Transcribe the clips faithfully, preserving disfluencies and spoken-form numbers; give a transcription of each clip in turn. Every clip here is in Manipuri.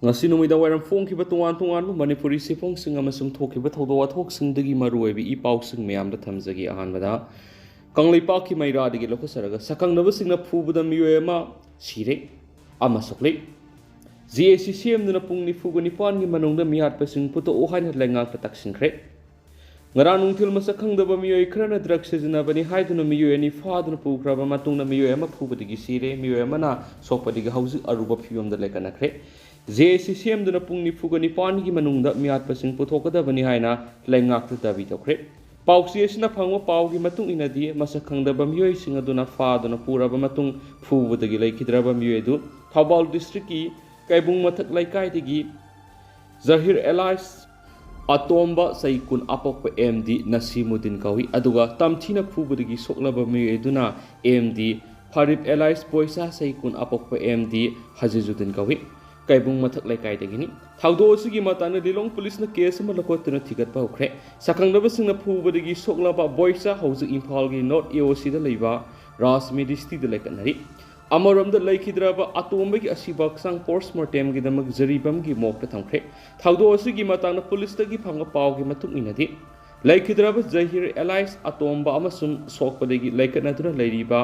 ꯉꯁꯤ ꯅꯨꯃꯤꯗꯥꯡ ꯋꯥꯏꯔꯝ ꯐꯣꯡꯈꯤꯕ ꯇꯣꯉꯥꯟ ꯇꯣꯉꯥꯟꯕ ꯃꯅꯤꯄꯨꯔꯤ ꯆꯦꯐꯣꯡꯁꯤꯡ ꯑꯃꯁꯨꯡ ꯊꯣꯛꯈꯤꯕ ꯊꯧꯗꯣꯛ ꯋꯥꯊꯣꯛꯁꯤꯡꯗꯒꯤ ꯃꯔꯨꯑꯣꯏꯕ ꯏ ꯄꯥꯎꯁꯤꯡ ꯃꯌꯥꯝꯗ ꯊꯝꯖꯒꯦ꯫ ꯑꯍꯥꯟꯕꯗ, ꯀꯪꯂꯩꯄꯥꯛꯀꯤ ꯃꯩꯔꯥꯗꯒꯤ ꯂꯧꯈꯠꯆꯔꯒ, ꯁꯛꯈꯪꯗꯕꯁꯤꯡꯅ ꯐꯨꯕꯗ ꯃꯤꯑꯣꯏ ꯑꯃ ꯁꯤꯔꯦ, ꯑꯃ ꯁꯣꯛꯂꯦ꯫ ꯖꯦ ꯑꯦ ꯁꯤ ꯁꯦꯝꯗꯨꯅ ꯄꯨꯡ ꯅꯤꯐꯨꯒ ꯅꯤꯄꯥꯟꯒꯤ ꯃꯅꯨꯡꯗ ꯃꯤꯍꯥꯠꯄꯁꯤꯡ ꯄꯨꯊꯣꯛꯎ ꯍꯥꯏꯅ ꯂꯩꯉꯥꯛꯇ ꯇꯛꯁꯤꯟꯈ꯭ꯔꯦ꯫ ꯉꯔꯥꯡ ꯅꯨꯡꯊꯤꯜ ꯃꯁꯛ ꯈꯪꯗꯕ ꯃꯤꯑꯣꯏ ꯈꯔꯅ ꯗ꯭ꯔꯒ ꯁꯤꯖꯤꯟꯅꯕꯅꯤ ꯍꯥꯏꯗꯨꯅ ꯃꯤꯑꯣꯏ ꯑꯅꯤ ꯐꯥꯗꯨꯅ ꯄꯨꯈ꯭ꯔꯕ ꯃꯇꯨꯡꯗ ꯃꯤꯑꯣꯏ ꯑꯃ ꯐꯨꯕꯗꯒꯤ ꯁꯤꯔꯦ, ꯃꯤꯑꯣꯏ ꯑꯃꯅ ꯁꯣꯛꯄꯗꯒꯤ ꯍꯧꯖꯤꯛ ꯑꯔꯨꯕ ꯐꯤꯕꯝꯗ ꯂꯩꯈꯠꯅꯈ꯭ꯔꯦ꯫ ꯖꯦ ꯑꯦ ꯁꯤ ꯁꯦꯝꯗꯨꯅ ꯄꯨꯡ ꯅꯤꯐꯨꯒ ꯅꯤꯄꯥꯟꯒꯤ ꯃꯅꯨꯡꯗ ꯃꯤꯍꯥꯠꯄꯁꯤꯡ ꯄꯨꯊꯣꯛꯀꯗꯕꯅꯤ ꯍꯥꯏꯅ ꯂꯩꯉꯥꯛꯇ ꯗꯥꯕꯤ ꯇꯧꯈ꯭ꯔꯦ꯫ ꯄꯥꯎꯆꯦ ꯑꯁꯤꯅ ꯐꯪꯕ ꯄꯥꯎꯒꯤ ꯃꯇꯨꯡ ꯏꯟꯅꯗꯤ, ꯃꯁꯛ ꯈꯪꯗꯕ ꯃꯤꯑꯣꯏꯁꯤꯡ ꯑꯗꯨꯅ ꯐꯥꯗꯨꯅ ꯄꯨꯔꯕ ꯃꯇꯨꯡ ꯐꯨꯕꯗꯒꯤ ꯂꯩꯈꯤꯗ꯭ꯔꯕ ꯃꯤꯑꯣꯏ ꯑꯗꯨ ꯊꯧꯕꯥꯜ ꯗꯤꯁꯇ꯭ꯔꯤꯛꯀꯤ ꯀꯩꯕꯨꯡ ꯃꯊꯛ ꯂꯩꯀꯥꯏꯗꯒꯤ ꯖꯍꯤꯔ ꯑꯦꯂꯥꯏꯁ ꯑꯇꯣꯝꯕ, ꯆꯍꯤ ꯀꯨꯟ, ꯑꯄꯣꯛꯄ ꯑꯦꯝ ꯗꯤ ꯅꯁꯤꯃꯨꯗꯤꯟ ꯀꯧꯏ꯫ ꯑꯗꯨꯒ ꯇꯝꯊꯤꯅ ꯐꯨꯕꯗꯒꯤ ꯁꯣꯛꯂꯕ ꯃꯤꯑꯣꯏ ꯑꯗꯨꯅ ꯑꯦꯝ ꯗꯤ ꯐꯥꯔꯤꯕ ꯑꯦꯂꯥꯏꯁ ꯕꯣꯏꯁꯥ, ꯆꯍꯤ ꯀꯨꯟ, ꯑꯄꯣꯛꯄ ꯑꯦꯝ ꯗꯤ ꯍꯖꯤꯖꯨꯗꯤꯟ ꯀꯧꯏ, ꯀꯩꯕꯨꯡ ꯃꯊꯛ ꯂꯩꯀꯥꯏꯗꯒꯤꯅꯤ꯫ ꯊꯧꯗꯣꯛ ꯑꯁꯤꯒꯤ ꯃꯇꯥꯡꯗ ꯂꯤꯂꯣꯡ ꯄꯨꯂꯤꯁꯅ ꯀꯦꯁ ꯑꯃ ꯂꯧꯈꯠꯇꯨꯅ ꯊꯤꯒꯠꯄ ꯍꯧꯈ꯭ꯔꯦ꯫ ꯁꯛꯈꯪꯗꯕꯁꯤꯡꯅ ꯐꯨꯕꯗꯒꯤ ꯁꯣꯛꯂꯕ ꯕꯣꯏꯁꯥ ꯍꯧꯖꯤꯛ ꯏꯝꯐꯥꯜꯒꯤ ꯅꯣꯔꯠ ꯑꯦ ꯑꯣ ꯁꯤꯗ ꯂꯩꯕ ꯔꯥꯖ ꯃꯦꯗꯤꯁꯤꯇꯤꯗ ꯂꯩꯈꯠꯅꯔꯤ꯫ ꯑꯃꯔꯣꯝꯗ, ꯂꯩꯈꯤꯗ꯭ꯔꯕ ꯑꯇꯣꯝꯕꯒꯤ ꯑꯁꯤꯕ ꯍꯛꯆꯥꯡ ꯄꯣꯁꯃꯣꯔꯇꯦꯝꯒꯤꯗꯃꯛ ꯖꯤꯔꯤꯕꯥꯝꯒꯤ ꯃꯣꯔꯒꯇ ꯊꯝꯈ꯭ꯔꯦ꯫ ꯊꯧꯗꯣꯛ ꯑꯁꯤꯒꯤ ꯃꯇꯥꯡꯗ ꯄꯨꯂꯤꯁꯇꯒꯤ ꯐꯪꯕ ꯄꯥꯎꯒꯤ ꯃꯇꯨꯡ ꯏꯟꯅꯗꯤ, ꯂꯩꯈꯤꯗ꯭ꯔꯕ ꯖꯍꯤꯔ ꯑꯦꯂꯥꯏꯁ ꯑꯇꯣꯝꯕ ꯑꯃꯁꯨꯡ ꯁꯣꯛꯄꯗꯒꯤ ꯂꯩꯈꯠꯅꯗꯨꯅ ꯂꯩꯔꯤꯕ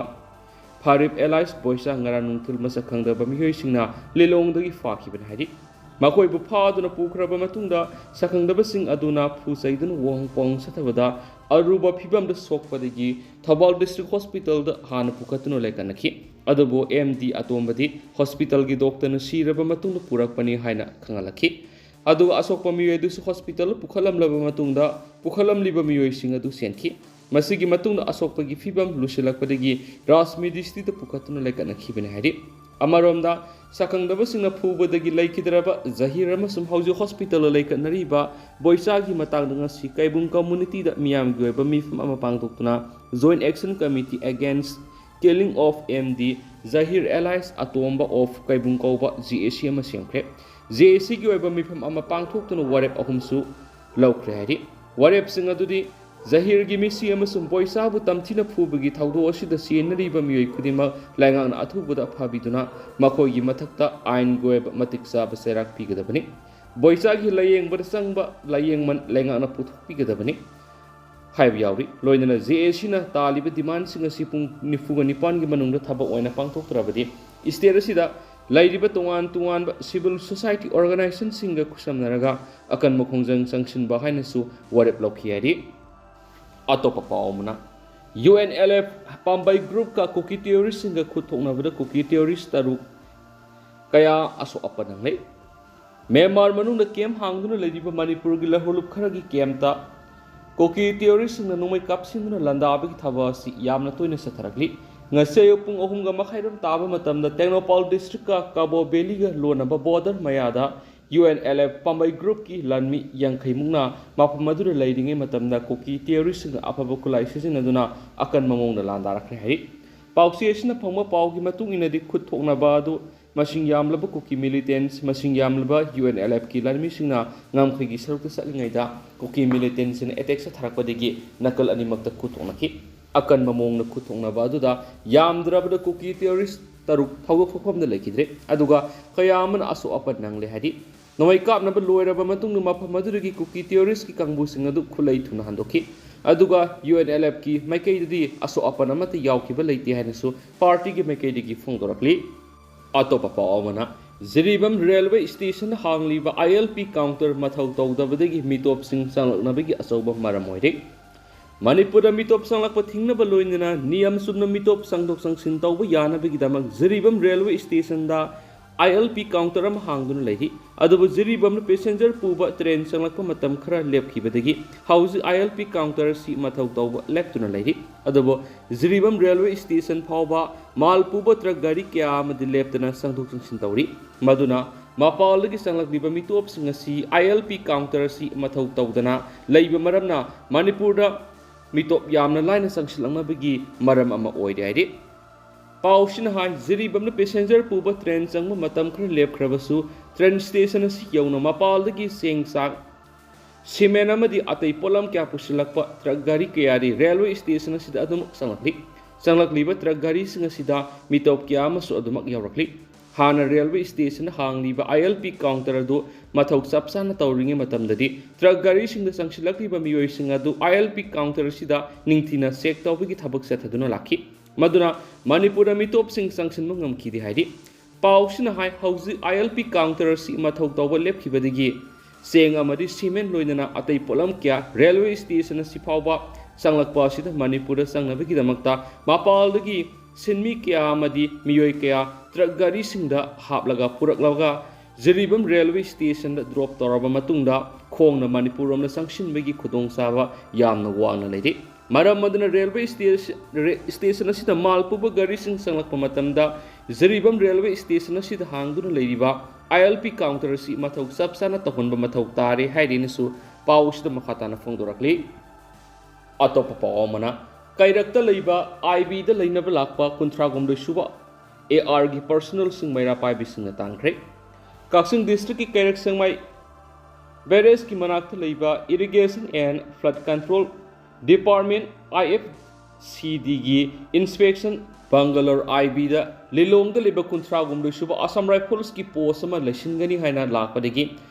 ꯐꯥꯔꯤꯕ ꯑꯦꯂꯥꯏꯁ ꯕꯣꯏꯁꯥ ꯉꯔꯥꯡ ꯅꯨꯡꯊꯤꯜ ꯃꯁꯛ ꯈꯪꯗꯕ ꯃꯤꯑꯣꯏꯁꯤꯡꯅ ꯂꯤꯂꯣꯡꯗꯒꯤ ꯐꯥꯈꯤꯕꯅꯤ ꯍꯥꯏꯔꯤ꯫ ꯃꯈꯣꯏꯕꯨ ꯐꯥꯗꯨꯅ ꯄꯨꯈ꯭ꯔꯕ ꯃꯇꯨꯡꯗ, ꯁꯛꯈꯪꯗꯕꯁꯤꯡ ꯑꯗꯨꯅ ꯐꯨ ꯆꯩꯗꯨꯅ ꯋꯥꯍꯣꯡ ꯄꯥꯎꯍꯣꯡ ꯆꯠꯊꯕꯗ ꯑꯔꯨꯕ ꯐꯤꯕꯝꯗ ꯁꯣꯛꯄꯗꯒꯤ ꯊꯧꯕꯥꯜ ꯗꯤꯁꯇ꯭ꯔꯤꯛ ꯍꯣꯁꯄꯤꯇꯥꯜꯗ ꯍꯥꯟꯅ ꯄꯨꯈꯠꯇꯨꯅ ꯂꯩꯀꯠꯅꯈꯤ꯫ ꯑꯗꯨꯕꯨ ꯑꯦꯝ ꯗꯤ ꯑꯇꯣꯝꯕꯗꯤ ꯍꯣꯁꯄꯤꯇꯥꯜꯒꯤ ꯗꯣꯛꯇꯔꯅ ꯁꯤꯔꯕ ꯃꯇꯨꯡꯗ ꯄꯨꯔꯛꯄꯅꯤ ꯍꯥꯏꯅ ꯈꯪꯍꯜꯂꯛꯈꯤ꯫ ꯑꯗꯨꯒ ꯑꯁꯣꯛꯄ ꯃꯤꯑꯣꯏ ꯑꯗꯨꯁꯨ ꯍꯣꯁꯄꯤꯇꯥꯜꯗ ꯄꯨꯈꯠꯂꯝꯂꯕ ꯃꯇꯨꯡꯗ, ꯄꯨꯈꯠꯂꯝꯂꯤꯕ ꯃꯤꯑꯣꯏꯁꯤꯡ ꯑꯗꯨ ꯆꯦꯟꯈꯤ꯫ ꯃꯁꯤꯒꯤ ꯃꯇꯨꯡꯗ ꯑꯁꯣꯛꯄꯒꯤ ꯐꯤꯕꯝ ꯂꯨꯁꯤꯜꯂꯛꯄꯗꯒꯤ ꯔꯥꯖ ꯃꯦꯗꯤꯁꯤꯇꯤꯗ ꯄꯨꯈꯠꯇꯨꯅ ꯂꯩꯀꯠꯅꯈꯤꯕꯅꯤ ꯍꯥꯏꯔꯤ꯫ ꯑꯃꯔꯣꯝꯗ, ꯁꯛꯈꯪꯗꯕꯁꯤꯡꯅ ꯐꯨꯕꯗꯒꯤ ꯂꯩꯈꯤꯗ꯭ꯔꯕ ꯖꯍꯤꯔ ꯑꯃꯁꯨꯡ ꯍꯧꯖꯤꯛ ꯍꯣꯁꯄꯤꯇꯥꯜꯗ ꯂꯩꯀꯠꯅꯔꯤꯕ ꯕꯣꯏꯆꯥꯒꯤ ꯃꯇꯥꯡꯗ ꯉꯁꯤ ꯀꯩꯕꯨꯡ ꯀꯝꯃꯨꯅꯤꯇꯤꯗ ꯃꯤꯌꯥꯝꯒꯤ ꯑꯣꯏꯕ ꯃꯤꯐꯝ ꯑꯃ ꯄꯥꯡꯊꯣꯛꯇꯨꯅ Joint Action Committee Against Killing of M D Zahir alias Atomba of Kaibung ꯀꯧꯕ ꯖꯦ ꯑꯦ ꯁꯤ ꯑꯃ ꯁꯦꯝꯈ꯭ꯔꯦ꯫ ꯖꯦ ꯑꯦ ꯁꯤꯒꯤ ꯑꯣꯏꯕ ꯃꯤꯐꯝ ꯑꯃ ꯄꯥꯡꯊꯣꯛꯇꯨꯅ ꯋꯥꯔꯦꯞ ꯑꯍꯨꯝꯁꯨ ꯂꯧꯈ꯭ꯔꯦ ꯍꯥꯏꯔꯤ꯫ ꯋꯥꯔꯦꯞꯁꯤꯡ ꯑꯗꯨꯗꯤ ꯖꯍꯤꯔꯒꯤ ꯃꯤꯁꯤ ꯑꯃꯁꯨꯡ ꯕꯣꯏꯆꯥꯕꯨ ꯇꯝꯊꯤꯅ ꯐꯨꯕꯒꯤ ꯊꯧꯗꯣꯛ ꯑꯁꯤꯗ ꯆꯦꯟꯅꯔꯤꯕ ꯃꯤꯑꯣꯏ ꯈꯨꯗꯤꯡꯃꯛ ꯂꯩꯉꯥꯛꯅ ꯑꯊꯨꯕꯗ ꯐꯥꯕꯤꯗꯨꯅ ꯃꯈꯣꯏꯒꯤ ꯃꯊꯛꯇ ꯑꯥꯏꯟꯒꯤ ꯑꯣꯏꯕ ꯃꯇꯤꯛ ꯆꯥꯕ ꯆꯩꯔꯥꯛ ꯄꯤꯒꯗꯕꯅꯤ꯫ ꯕꯣꯏꯆꯥꯒꯤ ꯂꯥꯌꯦꯡꯕꯗ ꯆꯪꯕ ꯂꯥꯌꯦꯡꯃꯟ ꯂꯩꯉꯥꯛꯅ ꯄꯨꯊꯣꯛꯄꯤꯒꯗꯕꯅꯤ ꯍꯥꯏꯕ ꯌꯥꯎꯔꯤ꯫ ꯂꯣꯏꯅꯅ ꯖꯦ ꯑꯦ ꯁꯤꯅ ꯇꯥꯜꯂꯤꯕ ꯗꯤꯃꯥꯟꯁꯤꯡ ꯑꯁꯤ ꯄꯨꯡ ꯅꯤꯐꯨꯒ ꯅꯤꯄꯥꯟꯒꯤ ꯃꯅꯨꯡꯗ ꯊꯕꯛ ꯑꯣꯏꯅ ꯄꯥꯡꯊꯣꯛꯇ꯭ꯔꯕꯗꯤ state ꯑꯁꯤꯗ ꯂꯩꯔꯤꯕ ꯇꯣꯉꯥꯟ ꯇꯣꯉꯥꯟꯕ civil society organizationꯁꯤꯡꯒ ꯈꯨꯠꯁꯝꯅꯔꯒ ꯑꯀꯟꯕ ꯈꯣꯡꯖꯪ ꯆꯪꯁꯤꯟꯕ ꯍꯥꯏꯅꯁꯨ ꯋꯥꯔꯦꯞ ꯂꯧꯈꯤ ꯍꯥꯏꯔꯤ꯫ ꯑꯇꯣꯞꯄ ꯄꯥꯎ ꯑꯃꯅ, ꯌꯨ ꯑꯦꯟ ꯑꯦꯜ ꯑꯦꯐ ꯄꯥꯝꯕꯩ groupꯀ ꯀꯨꯀꯤ terroristꯁꯤꯡꯒ ꯈꯨꯠ ꯊꯣꯛꯅꯕꯗ ꯀꯨꯀꯤ terrorist ꯇꯔꯨꯛ ꯀꯌꯥ ꯑꯁꯣꯛ ꯑꯄꯟ ꯅꯪꯂꯦ꯫ ꯃ꯭ꯌꯥꯟꯃꯥꯔ ꯃꯅꯨꯡꯗ camp ꯍꯥꯡꯗꯨꯅ ꯂꯩꯔꯤꯕ ꯃꯅꯤꯄꯨꯔꯒꯤ ꯂꯍꯨꯂꯨꯞ ꯈꯔꯒꯤ campꯇ ꯀꯨꯀꯤ terroristꯁꯤꯡꯅ ꯅꯣꯡꯃꯩ ꯀꯥꯞꯁꯤꯟꯗꯨꯅ ꯂꯥꯟꯗꯥꯕꯒꯤ ꯊꯕꯛ ꯑꯁꯤ ꯌꯥꯝꯅ ꯇꯣꯏꯅ ꯆꯠꯊꯔꯛꯂꯤ꯫ ꯉꯁꯤ ꯑꯌꯨꯛ ꯄꯨꯡ ꯑꯍꯨꯝꯒ ꯃꯈꯥꯏꯔꯣꯝ ꯇꯥꯕ ꯃꯇꯝꯗ ꯇꯦꯡꯅꯧꯄꯥꯜ districtꯀ ꯀꯕꯣ valleyꯒ ꯂꯣꯟꯅꯕ border ꯃꯌꯥꯗ ꯌꯨ ꯑꯦꯟ ꯑꯦꯜ ꯑꯦꯐ ꯄꯥꯝꯕꯩ groupꯀꯤ ꯂꯥꯟꯃꯤ ꯌꯥꯡꯈꯩ ꯃꯨꯛꯅ ꯃꯐꯝ ꯑꯗꯨꯗ ꯂꯩꯔꯤꯉꯩ ꯃꯇꯝꯗ ꯀꯨꯀꯤ terroristꯁꯤꯡꯅ ꯑꯐꯕ ꯈꯨꯠꯂꯥꯏ ꯁꯤꯖꯤꯟꯅꯗꯨꯅ ꯑꯀꯟꯕ ꯃꯑꯣꯡꯗ ꯂꯥꯟꯗꯥꯔꯛꯈ꯭ꯔꯦ ꯍꯥꯏꯔꯤ꯫ ꯄꯥꯎꯆꯦ ꯑꯁꯤꯅ ꯐꯪꯕ ꯄꯥꯎꯒꯤ ꯃꯇꯨꯡ ꯏꯟꯅꯗꯤ, ꯈꯨꯠ ꯊꯣꯛꯅꯕ ꯑꯗꯨ ꯃꯁꯤꯡ ꯌꯥꯝꯂꯕ ꯀꯨꯀꯤ militants, ꯃꯁꯤꯡ ꯌꯥꯝꯂꯕ ꯌꯨ ꯑꯦꯟ ꯑꯦꯜ ꯑꯦꯐꯀꯤ ꯂꯥꯟꯃꯤꯁꯤꯡꯅ ꯉꯝꯈꯩꯒꯤ ꯁꯔꯨꯛꯇ ꯆꯠꯂꯤꯉꯩꯗ ꯀꯨꯀꯤ militantꯁꯤꯡꯅ attack ꯆꯠꯊꯔꯛꯄꯗꯒꯤ ꯅꯥꯀꯜ ꯑꯅꯤꯃꯛꯇ ꯈꯨꯠ ꯊꯣꯛꯅꯈꯤ꯫ ꯑꯀꯟꯕ ꯃꯑꯣꯡꯗ ꯈꯨꯠ ꯊꯣꯛꯅꯕ ꯑꯗꯨꯗ ꯌꯥꯝꯗ꯭ꯔꯕꯗ ꯀꯨꯀꯤ terrorist ꯇꯔꯨꯛ ꯊꯧꯗꯣꯛ ꯊꯣꯛꯐꯝꯗ ꯂꯩꯈꯤꯗ꯭ꯔꯦ, ꯑꯗꯨꯒ ꯀꯌꯥ ꯑꯃꯅ ꯑꯁꯣꯛ ꯑꯄꯟ ꯅꯪꯂꯦ ꯍꯥꯏꯔꯤ꯫ ꯅꯣꯡꯃꯩ ꯀꯥꯞꯅꯕ ꯂꯣꯏꯔꯕ ꯃꯇꯨꯡꯗ ꯃꯐꯝ ꯑꯗꯨꯗꯒꯤ ꯀꯨꯀꯤ terroristꯀꯤ ꯀꯥꯡꯕꯨꯁꯤꯡ ꯑꯗꯨ ꯈꯨꯠꯂꯩ ꯊꯨꯅ ꯍꯟꯗꯣꯛꯈꯤ꯫ ꯑꯗꯨꯒ ꯌꯨ ꯑꯦꯟ ꯑꯦꯜ ꯑꯦꯐꯀꯤ ꯃꯥꯏꯀꯩꯗꯗꯤ ꯑꯁꯣꯛ ꯑꯄꯟ ꯑꯃꯠꯇ ꯌꯥꯎꯈꯤꯕ ꯂꯩꯇꯦ ꯍꯥꯏꯅꯁꯨ partyꯒꯤ ꯃꯥꯏꯀꯩꯗꯒꯤ ꯐꯣꯡꯗꯣꯔꯛꯂꯤ꯫ ꯑꯇꯣꯞꯄ ꯄꯥꯎ ꯑꯃꯅ, ꯖꯤꯔꯤꯕꯥꯝ railway stationꯗ ꯍꯥꯡꯂꯤꯕ ꯑꯥꯏ ꯑꯦꯜ ꯄꯤ counter ꯃꯊꯧ ꯇꯧꯗꯕꯗꯒꯤ ꯃꯤꯇꯣꯞꯁꯤꯡ ꯆꯪꯂꯛꯅꯕꯒꯤ ꯑꯆꯧꯕ ꯃꯔꯝ ꯑꯣꯏꯔꯦ꯫ ꯃꯅꯤꯄꯨꯔꯗ ꯃꯤꯇꯣꯞ ꯆꯪꯂꯛꯄ ꯊꯤꯡꯅꯕ ꯂꯣꯏꯅꯅ ꯅꯤꯌꯝ ꯆꯨꯝꯅ ꯃꯤꯇꯣꯞ ꯆꯪꯊꯣꯛ ꯆꯪꯁꯤꯟ ꯇꯧꯕ ꯌꯥꯅꯕꯒꯤꯗꯃꯛ ꯖꯤꯔꯤꯕꯥꯝ railway stationꯗ ꯑꯥꯏ ꯑꯦꯜ ꯄꯤ counter ꯑꯃ ꯍꯥꯡꯗꯨꯅ ꯂꯩꯔꯤ꯫ ꯑꯗꯨꯕꯨ ꯖꯤꯔꯤꯕꯥꯝꯅ passenger ꯄꯨꯕ train ꯆꯪꯂꯛꯄ ꯃꯇꯝ ꯈꯔ ꯂꯦꯞꯈꯤꯕꯗꯒꯤ ꯍꯧꯖꯤꯛ ꯑꯥꯏ ꯑꯦꯜ ꯄꯤ counter ꯑꯁꯤ ꯃꯊꯧ ꯇꯧꯕ ꯂꯦꯞꯇꯨꯅ ꯂꯩꯔꯤ꯫ ꯑꯗꯨꯕꯨ ꯖꯤꯔꯤꯕꯥꯝ railway station ꯐꯥꯎꯕ ꯃꯥꯜ ꯄꯨꯕ truck ꯒꯥꯔꯤ ꯀꯌꯥ ꯑꯃꯗꯤ ꯂꯦꯞꯇꯅ ꯆꯪꯊꯣꯛ ꯆꯪꯁꯤꯟ ꯇꯧꯔꯤ꯫ ꯃꯗꯨꯅ ꯃꯄꯥꯟꯗꯒꯤ ꯆꯪꯂꯛꯂꯤꯕ ꯃꯤꯇꯣꯞꯁꯤꯡ ꯑꯁꯤ ꯑꯥꯏ ꯑꯦꯜ ꯄꯤ counter ꯑꯁꯤ ꯃꯊꯧ ꯇꯧꯗꯅ ꯂꯩꯕ ꯃꯔꯝꯅ ꯃꯅꯤꯄꯨꯔꯗ ꯃꯤꯇꯣꯞ ꯌꯥꯝꯅ ꯂꯥꯏꯅ ꯆꯪꯁꯤꯜꯂꯛꯅꯕꯒꯤ ꯃꯔꯝ ꯑꯃ ꯑꯣꯏꯔꯦ ꯍꯥꯏꯔꯤ꯫ ꯄꯥꯎꯁꯤꯅ ꯍꯥꯏ, ꯖꯤꯔꯤꯕꯥꯝꯅ passenger ꯄꯨꯕ train ꯆꯪꯕ ꯃꯇꯝ ꯈꯔ ꯂꯦꯞꯈ꯭ꯔꯕꯁꯨ, train station ꯑꯁꯤ ꯌꯧꯅ ꯃꯄꯥꯜꯗꯒꯤ ꯆꯦꯡ ꯆꯥꯛ ꯁꯤꯃꯦꯟ ꯑꯃꯗꯤ ꯑꯇꯩ ꯄꯣꯠꯂꯝ ꯀꯌꯥ ꯄꯨꯁꯤꯜꯂꯛꯄ ꯇ꯭ꯔꯛ ꯒꯥꯔꯤ ꯀꯌꯥꯗꯤ ꯔꯦꯜꯋꯦ ꯁ꯭ꯇꯦꯁꯟ ꯑꯁꯤꯗ ꯑꯗꯨꯃꯛ ꯆꯪꯂꯛꯂꯤ꯫ ꯆꯪꯂꯛꯂꯤꯕ ꯇ꯭ꯔꯛ ꯒꯥꯔꯤꯁꯤꯡ ꯑꯁꯤꯗ ꯃꯤꯇꯣꯞ ꯀꯌꯥ ꯑꯃꯁꯨ ꯑꯗꯨꯃꯛ ꯌꯥꯎꯔꯛꯂꯤ꯫ ꯍꯥꯟꯅ ꯔꯦꯜꯋꯦ ꯁ꯭ꯇꯦꯁꯟ ꯍꯥꯡꯂꯤꯕ ꯑꯥꯏ ꯑꯦꯜ ꯄꯤ ꯀꯥꯎꯟꯇꯔ ꯑꯗꯨ ꯃꯊꯧ ꯆꯞ ꯆꯥꯅ ꯇꯧꯔꯤꯉꯩ ꯃꯇꯝꯗꯗꯤ ꯇ꯭ꯔꯛ ꯒꯥꯔꯤꯁꯤꯡꯗ ꯆꯪꯁꯤꯜꯂꯛꯂꯤꯕ ꯃꯤꯑꯣꯏꯁꯤꯡ ꯑꯗꯨ ꯑꯥꯏ ꯑꯦꯜ ꯄꯤ ꯀꯥꯎꯟꯇꯔ ꯑꯁꯤꯗ ꯅꯤꯡꯊꯤꯅ ꯆꯦꯛ ꯇꯧꯕꯒꯤ ꯊꯕꯛ ꯆꯠꯊꯗꯨꯅ ꯂꯥꯛꯈꯤ꯫ ꯃꯗꯨꯅ ꯃꯅꯤꯄꯨꯔꯗ ꯃꯤꯇꯣꯞꯁꯤꯡ ꯆꯪꯁꯤꯟꯕ ꯉꯝꯈꯤꯗꯦ ꯍꯥꯏꯔꯤ꯫ ꯄꯥꯎꯁꯤꯅ ꯍꯥꯏ, ꯍꯧꯖꯤꯛ ꯑꯥꯏ ꯑꯦꯜ ꯄꯤ ꯀꯥꯎꯟꯇꯔ ꯑꯁꯤ ꯃꯊꯧ ꯇꯧꯕ ꯂꯦꯞꯈꯤꯕꯗꯒꯤ ꯆꯦꯡ ꯑꯃꯗꯤ ꯁꯤꯃꯦꯟ ꯂꯣꯏꯅꯅ ꯑꯇꯩ ꯄꯣꯠꯂꯝ ꯀꯌꯥ ꯔꯦꯜꯋꯦ ꯁ꯭ꯇꯦꯁꯟ ꯑꯁꯤ ꯐꯥꯎꯕ ꯆꯪꯂꯛꯄ ꯑꯁꯤꯗ ꯃꯅꯤꯄꯨꯔꯗ ꯆꯪꯅꯕꯒꯤꯗꯃꯛꯇ ꯃꯄꯥꯜꯗꯒꯤ ꯁꯤꯟꯃꯤ ꯀꯌꯥ ꯑꯃꯗꯤ ꯃꯤꯑꯣꯏ ꯀꯌꯥ ꯇ꯭ꯔꯛ ꯒꯥꯔꯤꯁꯤꯡꯗ ꯍꯥꯞꯂꯒ ꯄꯨꯔꯛꯂꯒ ꯖꯤꯔꯤꯕꯥꯝ ꯔꯦꯜꯋꯦ ꯁ꯭ꯇꯦꯁꯟꯗ ꯗ꯭ꯔꯣꯞ ꯇꯧꯔꯕ ꯃꯇꯨꯡꯗ ꯈꯣꯡꯅ ꯃꯅꯤꯄꯨꯔ ꯔꯣꯝꯗ ꯆꯪꯁꯤꯟꯕꯒꯤ ꯈꯨꯗꯣꯡꯆꯥꯕ ꯌꯥꯝꯅ ꯋꯥꯡꯅ ꯂꯩꯔꯤ꯫ ꯃꯔꯝ ꯑꯗꯨꯅ ꯔꯦꯜꯋꯦ ꯁ꯭ꯇꯦꯁ-, ꯔꯦ-, ꯁ꯭ꯇꯦꯁꯟ ꯑꯁꯤꯗ ꯃꯥꯜ ꯄꯨꯕ ꯒꯥꯔꯤꯁꯤꯡ ꯆꯪꯂꯛꯄ ꯃꯇꯝꯗ ꯖꯤꯔꯤꯕꯥꯝ ꯔꯦꯜꯋꯦ ꯁ꯭ꯇꯦꯁꯟ ꯑꯁꯤꯗ ꯍꯥꯡꯗꯨꯅ ꯂꯩꯔꯤꯕ ꯑꯥꯏ ꯑꯦꯜ ꯄꯤ ꯀꯥꯎꯟꯇꯔ ꯑꯁꯤ ꯃꯊꯧ ꯆꯞ ꯆꯥꯅ ꯇꯧꯍꯟꯕ ꯃꯊꯧ ꯇꯥꯔꯦ ꯍꯥꯏꯔꯤꯅꯁꯨ ꯄꯥꯎ ꯑꯁꯤꯗ ꯃꯈꯥ ꯇꯥꯅ ꯐꯣꯡꯗꯣꯔꯛꯂꯤ꯫ ꯑꯇꯣꯞꯄ ꯄꯥꯎ ꯑꯃꯅ, ꯀꯩꯔꯛꯇ ꯂꯩꯕ ꯑꯥꯏ ꯕꯤꯗ ꯂꯩꯅꯕ ꯂꯥꯛꯄ ꯀꯨꯟꯊ꯭ꯔꯥꯍꯨꯝꯗꯣꯏ ꯁꯨꯕ ꯑꯦ ꯑꯥꯔꯒꯤ ꯄꯔꯁꯅꯦꯜꯁꯤꯡ ꯃꯩꯔꯥ ꯄꯥꯏꯕꯤꯁꯤꯡꯅ ꯇꯥꯟꯈ꯭ꯔꯦ꯫ ꯀꯛꯆꯤꯡ ꯗꯤꯁꯇ꯭ꯔꯤꯛꯀꯤ ꯀꯩꯔꯛ ꯁꯦꯡꯃꯥꯏ ꯕꯦꯔꯦꯖꯀꯤ ꯃꯅꯥꯛꯇ ꯂꯩꯕ Irrigation and Flood Control Department, I F C ꯗꯤꯒꯤ ꯏꯟꯁꯄꯦꯛꯁꯟ ꯕꯪꯒꯂꯣꯔ ꯑꯥꯏ ꯕꯤꯗ ꯂꯤꯂꯣꯡꯗ ꯂꯩꯕ ꯀꯨꯟꯊ꯭ꯔꯥꯍꯨꯝꯗꯣꯏ ꯁꯨꯕ ꯑꯁꯥꯝ ꯔꯥꯏꯐꯜꯁꯀꯤ ꯄꯣꯁ ꯑꯃ ꯂꯩꯁꯤꯟꯒꯅꯤ ꯍꯥꯏꯅ ꯂꯥꯛꯄꯗꯒꯤ